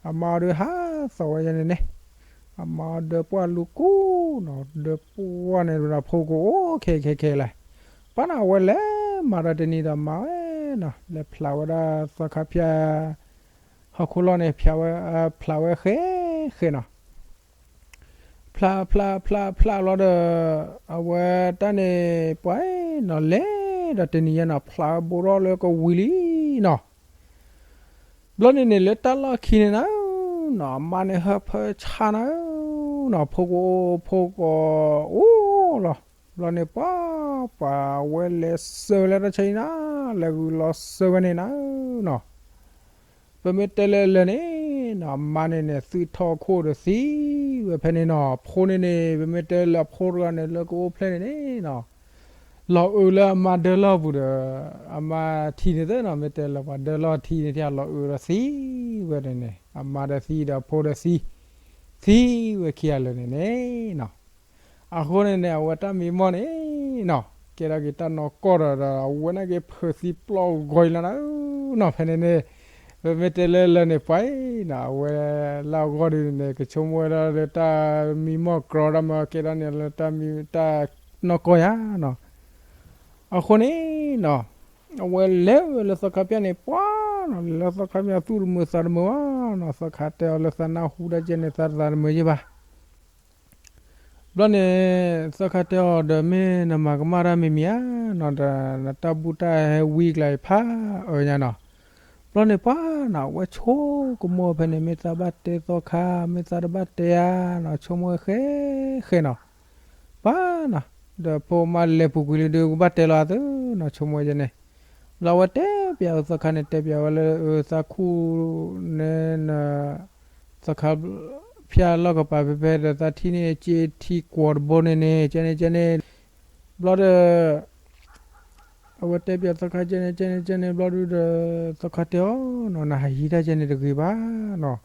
အမါအီၤဒုးဟးသီၣ်ဝဲယဲန့ၣ်န့ၣ်, အမါအီၤဒၢးပှၢ်လူၤကူနီၤ, ဒၢးပှၢ်န့ၣ် ဖိကအိၣ်ခဲခဲခဲလၢာ်. ပှၤနီၤ အဝဲလဲၤမၤဒီးတနံၤဒီးမၤဝဲနီၤ, လဲၤဖျးဝဲဒၣ်သီခါဖၠၣ် ဟီၣ်ခိၣ်လီၢ်န့ၣ် ဖျးဝဲ ဖျးဝဲဃဲဃဲနီၤ. ဖျးဖျးဖျးဖျးလီၤဒီး အဝဲတၢ်န့ၣ် ပှၤနီၤ လဲၤဒီးတနံၤညါနီၤ ဖျးဝဲဘိးထီၣ်လၢကဝံၤလံနီၤ. ဘျီန့ၣ်န့ၣ် လၢတၢ်လီၢ်ခံန့ၣ်နၤနီၤ အမါန့ၣ်ဟၢဖၢဆါနၤနီၤ ဖိကအိၣ်ဖိကအိၣ်လီၤ. ဘျီန့ၣ်ပှၤ ပှၤဝဲလဲၤစၢၤဝဲလၢတၢ်ဆါအံၤနၤ, လဲၤဂုာ်လီၤစၢၤဝဲန့ၣ်နၤနီၤ. ပမ့ၢ်တဲလၢလၢာ်န့ၣ်နီၤ အမါန့ၣ်န့ၣ် သုးထီၣ်ခိၣ်ဒီးသံဝဲဖဲန့ၣ်နီၤ. အဖိန့ၣ်န့ၣ် ပမ့ၢ်တဲလၢအဖိတဂၤန့ၣ် လၢကအိၣ်ဖျဲၣ်န့ၣ်န့ၣ်နီၤ လီၤအုးလၢအမါဒၢလီၢ်ပူၤဒီး အမါထံန့ၣ်သ့နီၤ, မ့ၢ်တဲလၢပှၤဒၢလီၢ်ထံန့ၣ် ထံလီၤအုးဒီးသံဝဲန့ၣ်န့ၣ် အမါဒီးသံဒီးအဖိဒီးသံ, သံဝဲခံဂၤလၢာ်န့ၣ်န့ၣ်နီၤ. အဃိန့ၣ်န့ၣ် အဝဲတၢ်မံမီၢ်န့ၣ်နီၤ ကဲထီၣ်က့ၤတၢ်နီၢ်ကီၢ်ဒီး ဒီးအဝဲန့ၣ်က့ၤဖုးသံပျီၢ်ဂီၤအံၤလီၤနၤနီၤ. ဖဲန့ၣ်န့ၣ် ပမ့ၢ်တဲလၢလၢာ်န့ၣ် ပှၤနီၤ အဝဲလၢအဂီၢ်ဒုန့ၣ် ကဆိကမိၣ်ဝဲဒၣ်လၢတၢ်မံမီၢ်ကြီဒၣ်မး ကဲထီၣ်န့ၣ်လၢတၢ်မံ တၢ်နီၢ်ကီၢ်ယါနီၤ. အဃိန့ၣ်နီၤ အဝဲလဲၤဝဲလၢသီခါဖၠၣ်န့ၣ် ပှၤနီၤ လဲၤလၢသီခါဖၠၣ်သူၣ်တမုာ်သးတမုာ်ဘၣ်နီၤ. သီခါတဲအီၤလၢသးနၢ်ဟူဒၣ်ကဲန့ၣ် သးတသးတမုာ်ယဲၢ်ဘၣ်. ဘျီန့ၣ် သီခါတဲအီၤဒီး မ့ၢ်နမၤကမၣ်တၢ်မံၤမံၤဧါနီၤ, ဒီးနတၢ်ဘူၣ်တၢ်ဟဲဝံကျါအံၤဖးအၢညါနီၤ. ဘျီန့ၣ်ပှၤနီၤ အဝဲဆိကမိၣ်ဖဲန့ၣ် မ့ၢ်သးဘၣ်တဲသီခါ မ့ၢ်သးတဘၣ်တဲဧါနီၤ ဆိကမိၣ်ဝဲဃဲဃဲနီၤ. ပှၤနီၤ ဒီးဖိမါလဲၤပူၤကွံာ်လံဒုး ကဘၣ်တဲလီၤအသးနီၤ ဆိကမိၣ်ဝဲန့ၣ်. ဘျီအဝဲတဲပၠးအသီခါန့ၣ် တဲပၠးဝဲလၢ အၢ သးခူၣ်န့ၣ် သီခါဖၠၣ်လီၢ်ကပၤဖဲဖဲဒီး သးထံၣ်န့ၢ်က့ထံကွီၤတဘိန့ၣ်န့ၣ် ကဲန့ၣ်ကဲန့ၣ် ဘျီဒီး အဝဲတဲပၠးသီခါကဲန့ၣ်ကဲန့ၣ်ကဲန့ၣ် ဘျီဒုဒီး သီခါတဲအီၤနီၤ နဟးဟံးတၢ်ကဲန့ၣ်တဂ့ၤဘၣ်နီၤ.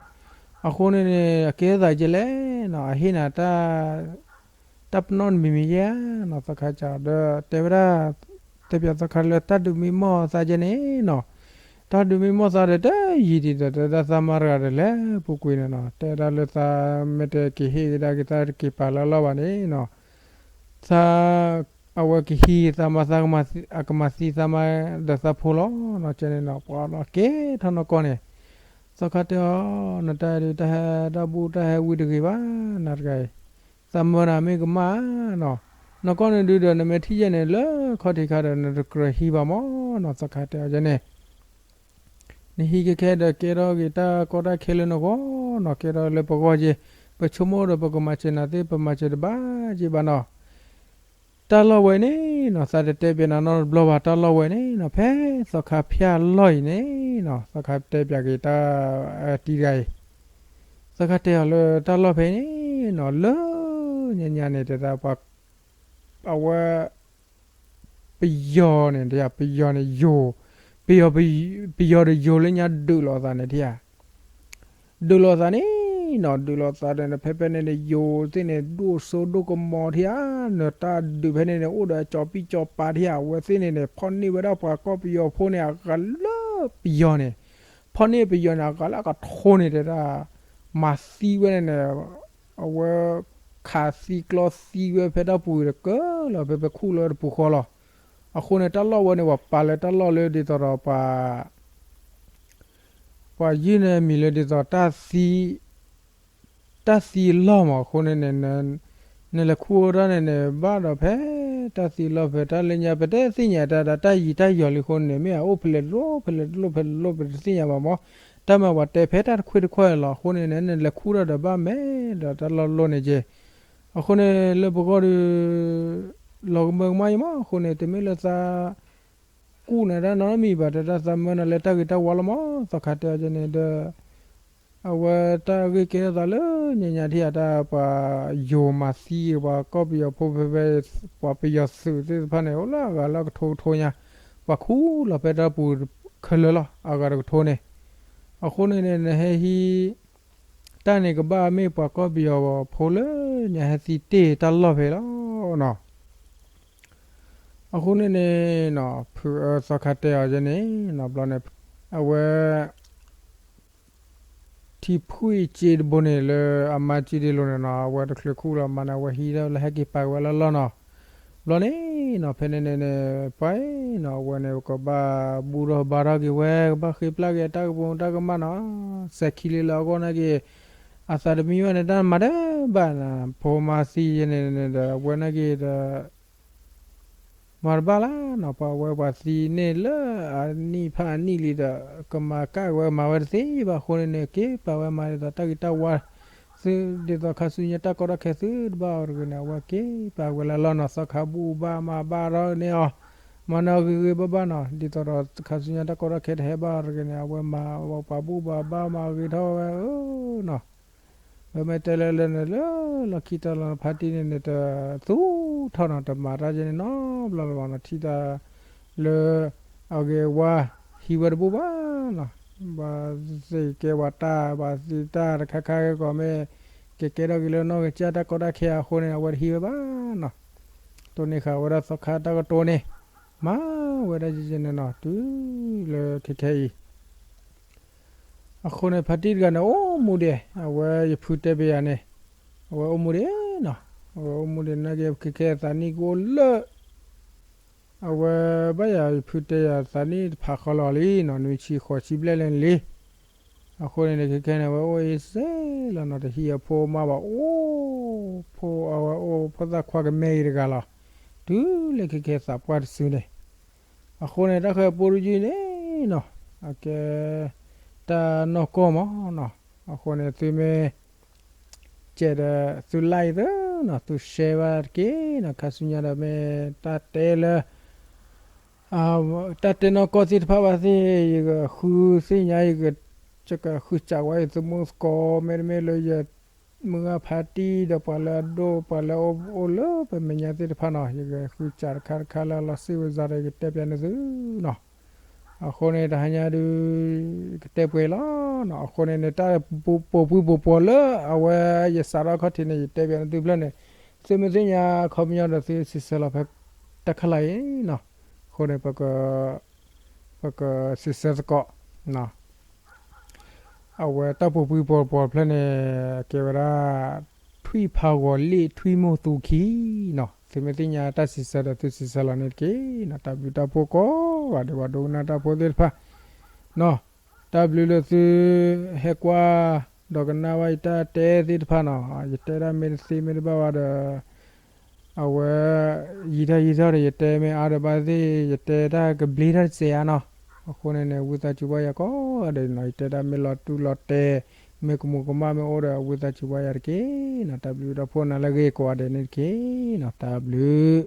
အဃိန့ၣ်န့ၣ် အကဲသးကဲလဲၣ်နီၤ အဟ့ၣ်နၤတၢ် တၢ်ပနီၣ်နမံၤမံၤယဲၢ်နီၤ. သီခါစံးဒီး တဲဝဲဒၣ် တဲပၠးသီခါလၢတၢ်ဒုးမံမီၢ်သးကဲန့ၣ်နီၤ, တၢ်ဒုးမံမီၢ်သးဒီးတယံာ်ဒံးဒီး တဲဝဲဒၣ်သးမါတဂၤဒီးလဲၤပူၤကွံာ်န့ၣ်နီၤ, တဲဒၣ်လၢသးမ့ၢ်တက့ၤဟ့ၣ်ကဒါက့ၤသးတက့ၤပာ်လၢအလီၢ်ဘၣ်န့ၣ်နီၤ သး အဝဲကဟံးသးမါသးကမၤသံ အကမၤသံသးမါဒီးသးဖိလီၤနီၤ. ကဲန့ၣ်နီၤ ပှၤနီၤကဲထီၣ်နီၢ်ကီၢ်န့ၣ် သီခါတဲအီၤ နတၢ်ဒုးတၢ်ဟဲ တၢ်ဘူၣ်တၢ်ဟဲဝံတဂ့ၤဘၣ် နၤတဂၤအံၤ သးမၢနၤမ့ၢ်ကမၣ်နီၤ, နီၢ်ကီၢ်န့ၣ်ဒုဒီး နမ့ၢ်ထံၣ်ယဲၢ်န့ၣ် လၢခီၣ်ထံးခါဒီး နတကြၢးဟံးဘၣ်မးနီၤ. သီခါတဲအီၤကဲန့ၣ် နဟံးခဲခဲဒီး ကဲထီၣ်က့ၤတၢ်ကီတၢ်ခဲလၢနဂီၢ်နီၤ, ကဲထီၣ်လၢပဂီၢ်က့ၤ, ပဆိကမိၣ်ဒီး ပကမၤစၢၤနၤသ့ ပမၤစၢၤတဘၣ်က့ၤဘၣ်နီၤ. တၢ်လီၢ်ဝဲန့ၣ်နီၤ သးတတဲပၠးနၤနီတဘျီဘၣ်, တၢ်လီၢ်ဝဲန့ၣ်နီၤ ဖဲသီခါဖၠၣ်လီၢ်အံၤန့ၣ်နီၤ သီခါတဲပၠးက့ၤတၢ်တံၤတဂၤအံၤ, သီခါတဲအီၤလၢတၢ်လီၢ်ဖဲအံၤန့ၣ်နီၤ လၢညါညါန့ၣ် တဲဒၣ်ပှၤ အဝဲ ပယီၤန့ၣ် ပယီၤန့ၣ်ယိၤ, ပယီၤ ပယီၤဒီးယိၤလၢညါဒုးလိာ်သးန့ၣ်ထံၣ်ဧါ ဒုးလိာ်သးန့ၣ်နီၤ, ဒုးလိာ်သးဒီး ဖဲဖဲန့ၣ်န့ၣ် ယိၤသ့ၣ်န့ၣ် ဒိၣ်စိဒိၣ်ကမီၤထံၣ်ဧါ, နတၢ်ဒုးဖဲန့ၣ်န့ၣ် အိၣ်ဒီးအကၠီၤပံၣ်ကၠီၤပၤထံၣ်ဧါ, အဝဲသ့ၣ်န့ၣ်န့ၣ် ဖီၣ်န့ၢ်ဝဲဒၣ်ပှၤကီၢ်ပယီၤဖိန့ၣ် အဂၤလၢပယီၤန့ၣ်, ဖီၣ်န့ၢ်ပယီၤန့ၣ် အဂၤလၢအကထိန့ၣ် တဲဒၣ် မၤသံဝဲန့ၣ်န့ၣ် အဝဲ ခးသံကျီသံဝဲဖဲတၢ်ပူၤတကၢၢ်လီၤ, ဖဲဖဲခူၣ်လၢတပူၤဃီလီၤ. အဃိန့ၣ် တၢ်လီၢ်ဝဲန့ၣ် ပှၤပာ်လၢတၢ်လီၢ်လၢဒ်သိးဒီးပှၤ ပှၤယုၢ်န့ၢ်အမံၤလၢဒ်သိး တၢ်သံလီၢ်မး. အဃိန့ၣ်န့ၣ် နလဲၤခူၣ်ဝဲဒၣ်န့ၣ်န့ၣ် ဘၣ်ဒီးဖဲ တၢ်သံလီၢ်ဖဲတၢ်လၢညါ ပတသ့ၣ်ညါတၢ်ဒၣ် တၢ်ယံၤတၢ်ယီၤလံအဃိန့ၣ် မ့ၢ်အအိၣ်ဖဲလဲၣ်တလိၣ် ဖဲလဲၣ်တလိၣ် ဖဲလဲၣ်တလိၣ် ပတသ့ၣ်ညါဘၣ်မး. တၢ်မၤပှၤတဲဖဲတၢ်တခွ့ၣ်တခွါလီၤ. အဃိန့ၣ်န့ၣ် နလဲၤခူၣ်ဒၣ်ဒီးဘၣ်မဲာ်ဒီးတၢ်လီၢ်လီၢ်န့ၣ်က့. အဃိန့ၣ် လၢပဂီၢ်ဒီး လီၤကမၢကမၣ်ယံမး. အဃိန့ၣ် တမ့ၢ်လၢသး ကူၣ်နၤတၢ်နီတမံၤဘၣ်, တဲဒၣ်သးမၢနၤလၢတၢ်ဂ့ၤတၢ်ဝါလီၤမး. သီခါတဲအီၤကဲန့ၣ်ဒီး အဝဲတၢ်ဂ့ၢ်ကဲထီၣ်သးလၢညါညါထံၣ်အတၢ်ပှၤယိၤမၤသံ ပှၤကီၢ်ပယီၤဖိဖဲဖဲ ပှၤပယီၤသုးသ့ၣ်တဖၣ်န့ၣ် အိၣ်လၢအဂၤလၢကထိကထိညါ, ပှၤခူၣ်လီၤဖဲတၢ်ပူၤခဲလၢာ်လီၤ အဂၤတကထိန့ၣ်. အဃိန့ၣ်န့ၣ် နဟဲဟံး တၢ်န့ၣ်ကဘၣ်မ့ၢ်ပှၤကီၢ်ပယီၤဖိလၢညါ ဟဲသံတ့ၢ်တၢ်လီၢ်ဖဲလီၤနီၤ. အဃိန့ၣ်န့ၣ် ဖုအၢသီခါတဲအီၤယဲန့ၣ်နီၤ ဘျီန့ၣ် အဝဲ ထံဖှံၣ်က့တဘိန့ၣ် လၢအမါက့ဒ့လိၤန့ၣ်နီၤ အဝဲတချုးခူၣ်လီၤမၤန့ၣ် အဝဲဟံးထီၣ်လၢဟဲက့ၤပာ်ဝဲလၢလီၢ်နီၤ. ဘျီန့ၣ်နီၤ ဖဲန့ၣ်န့ၣ်န့ၣ် ပှၤနီၤ အဝဲန့ၣ် ကဘၣ်ဘူၣ်ထီၣ်ဘါထီၣ်က့ၤဝဲ ကဘၣ်ဃ့ပျၢ်က့ၤအတၢ်ကမူၤတၢ်ကမၣ်နီၤ. စဲးခံလံလၢအဂီၢ်နာ်က့ အသးတမံဘၣ်န့ၣ် တၢ်မၤတဘၣ်နီၤ ဖိမါသံယဲန့ၣ်န့ၣ်ဒီး အဝဲနာ်က့ဒီး မၤတဘၣ်လၢနီၤ ပှၤဝဲပှၤသံန့ၣ်လၢအနံၣ်ဖးအနံၣ်လံဒီး ကမၤကၣ်ဝဲမၤဝဲတသ့ဘၣ်အဃိန့ၣ်န့ၣ် က့ၤပာ်ဝဲမၤဒ်သိးတၢ်ဂ့ၤတၢ်ဝါ သုဒ်သိးခါဆူညါတၢ်ကီတၢ်ခဲသုတဘၣ်အီၤတဂ့ၤန့ၣ် အဝဲက့ၤပာ်ဝဲလၢလီၢ်နီၤ. သီခါဘူၣ်ဘၣ်မၤဘၣ်ထီၣ်န့ၢ်အီၤ မၤန့ၢ်အီၤဂ့ၤဂ့ၤဘၣ်ဘၣ်နီၤ ဒ်သိးဒီးခါဆူညါတၢ်ကီတၢ်ခဲတဟဲဘၣ်အီၤတဂ့ၤန့ၣ် အဝဲမၤပှၤဘူၣ်ဘၣ်ဘၣ်မၤဂ့ၤထီၣ်ဝဲဧၢနီၤ. ပမ့ၢ်တဲလၢလၢန့ၣ် လၢလီၢ်ခံတၢ်လီၢ်န့ၣ် ဖါတံၢ်န့ၣ်န့ၣ် တသူၣ်ထီၣ်နီၤ တမၤတၢ်ယဲန့ၣ်နီတဘျီလၢၤဘၣ်နီၤ ထံၣ်တၢ်လၢ အဂ့ၤအဝါ ဟံးဝဲတဘူၣ်ဘၣ်နီၤ. ဘၣ်သ့ၣ်ကဲပှၤတၢ် ဘၣ်သ့ၣ်တၢ်တခါခါဂ့ၤကီးမ့ၢ် ကကဲထီၣ်က့ၤလၢနီၢ်ကစၢ်တၢ်ကီတၢ်ခဲအဃိန့ၣ် အဝဲတဟံးဝဲဘၣ်နီၤ. တိၢ်န့ၢ်ဃာ်ဝဲဒၣ်သီခါတၢ်ကတိၤန့ၣ် မၤဝဲဒၣ်ယဲန့ၣ်နီၤ တုၤလၢခဲခဲအံၤ အဃိန့ၣ် ဖါတံၢ်တဂၤန့ၣ် အိၣ်မူဒံး အဝဲယဖုတဲပယၤန့ၣ် အဝဲအိၣ်မူဒံးနီၤ. အဝဲအိၣ်မူဒံးနာ်က့ ခဲခဲသးနံၣ်ကအိၣ်လၢ အဝဲဘၣ်ယၤယဖုတဲယၤသးနံၣ်တဖးဃီလီၤလံနီၤ နွံဆံဃိးဆံဘျဲၣ်လၢန့ၣ်လံ. အဃိန့ၣ်န့ၣ် ခဲခဲန့ၣ် အဝဲအိၣ်အ့စဲလီၤနီၤ တဟံးအဖိမါဘၣ် အိၣ်ဖိ အဝဲအိၣ်ဖိသၣ်ခွါကမဲအံၤတဂၤလီၤ. တုၤလၢခဲခဲသးပှၢ်တစုန့ၣ် အဃိန့ၣ် တၢ်ဃၤပူတယုၢ်န့ၣ်နီၤ အကဲ တၢ်နီၢ်ကီၢ်မးနီၤ. အဃိန့ၣ် သုမ့ၢ် ကဲးဒီး သု like သုနီၤ သု share ဘၣ်တက့ၢ်နီၤ. ခါဆူညါဒီးမ့ၢ်တၢ်တဲလၢ တၢ်တဲနီၢ်ကီၢ်သ့ၣ်တဖၣ်ဘၣ်သ့ၣ် ယကဃုသ့ၣ်ညါ ယက ကဃုစးဝဲယသမူသကိး မ့တမ့ၢ်လၢယ မုၢ်ဂၢ်ဖါတံၢ်ဒီးပှၤလၢအဒိၣ် ပှၤလၢအအိၣ်လၢပမဲာ်ညါသ့ၣ်တဖၣ်နီၤ ယကဃုစးတခါတခါလၢလီၤစံၣ်ဝဲစါဒီး ယကတဲပျးန့ၢ်သုနီၤ. အဃိန့ၣ် တဟါညါဒုး ကတဲပှဲၤလီၤနီၤ. အဃိန့ၣ်န့ၣ် တၢ်ပိာ်ပှံပိာ်ပှီၤလၢအဝဲယစးထီၣ်ခီၣ်ထံးန့ၣ် ယတဲပျးန့ၢ်သုဖျၢၣ်န့ၣ် သုမ့ၢ်သ့ၣ်ညါခီပညီဒီးသုစံးဆၢလီၤဖဲတၢ်ခါလၢ်အံၤနီၤ. အဃိန့ၣ် ပကစံးဆၢသကိး အဝဲတၢ်ပိာ်ပှံပိာ်ပှီၤဖျၢၣ်န့ၣ် ကဲဝဲဒၣ် ထွံၣ်ဖးဂီၤလ့ၣ်ထွံၣ်မိၢ်သူခံနီၤ. သုမ့ၢ်သ့ၣ်ညါတၢ်စံးဆၢဒီးသုစံးဆၢလီၤန့ၣ်တက့ၢ်နီၤ. တၢ်ဘျုးတၢ်ဖှိၣ်ကိးဂၤဒဲး ပှၤဒိကနၣ်တၢ်ဖိသ့ၣ်တဖၣ်နီၤ. တၢ်ဘျုးလၢသု ဟဲကွၢ် ဒီးကနၣ်ဝဲယတၢ်တဲသ့ၣ်တဖၣ်နီၤ. ယတဲဒၣ်မ့ၢ်တသ့မ့ၢ်တဘၣ်ဘၣ်ဒီး အဝဲ ယံာ်ထီၣ်ယံာ်ထီၣ်ဒီး ယတဲမ့ၢ်အါဒီးဘၣ်သ့ၣ် ယတဲတၢ်ကဘျ့ထီၣ်တစဲးဧါနီၤ. အဃိန့ၣ်န့ၣ် ဝံသးစူၤဘၣ်ယၤကိးဂၤဒဲးနီၤ. ယတဲတၢ်မ့ၢ်လီၤတူၢ်လီၤတဲ မ့ၢ်ကမူၤကမၣ်မ့ၢ်အိၣ်ဒီး ဝံသးစူၤဘၣ်ယၤတက့ၢ်နီၤ. တၢ်ဘျုးတၢ်ဖှိၣ်နၤလၢအဂ့ၤကိးဂၤဒဲးန့ၣ်တက့ၢ်နီၤ. တၢ်ဘျုး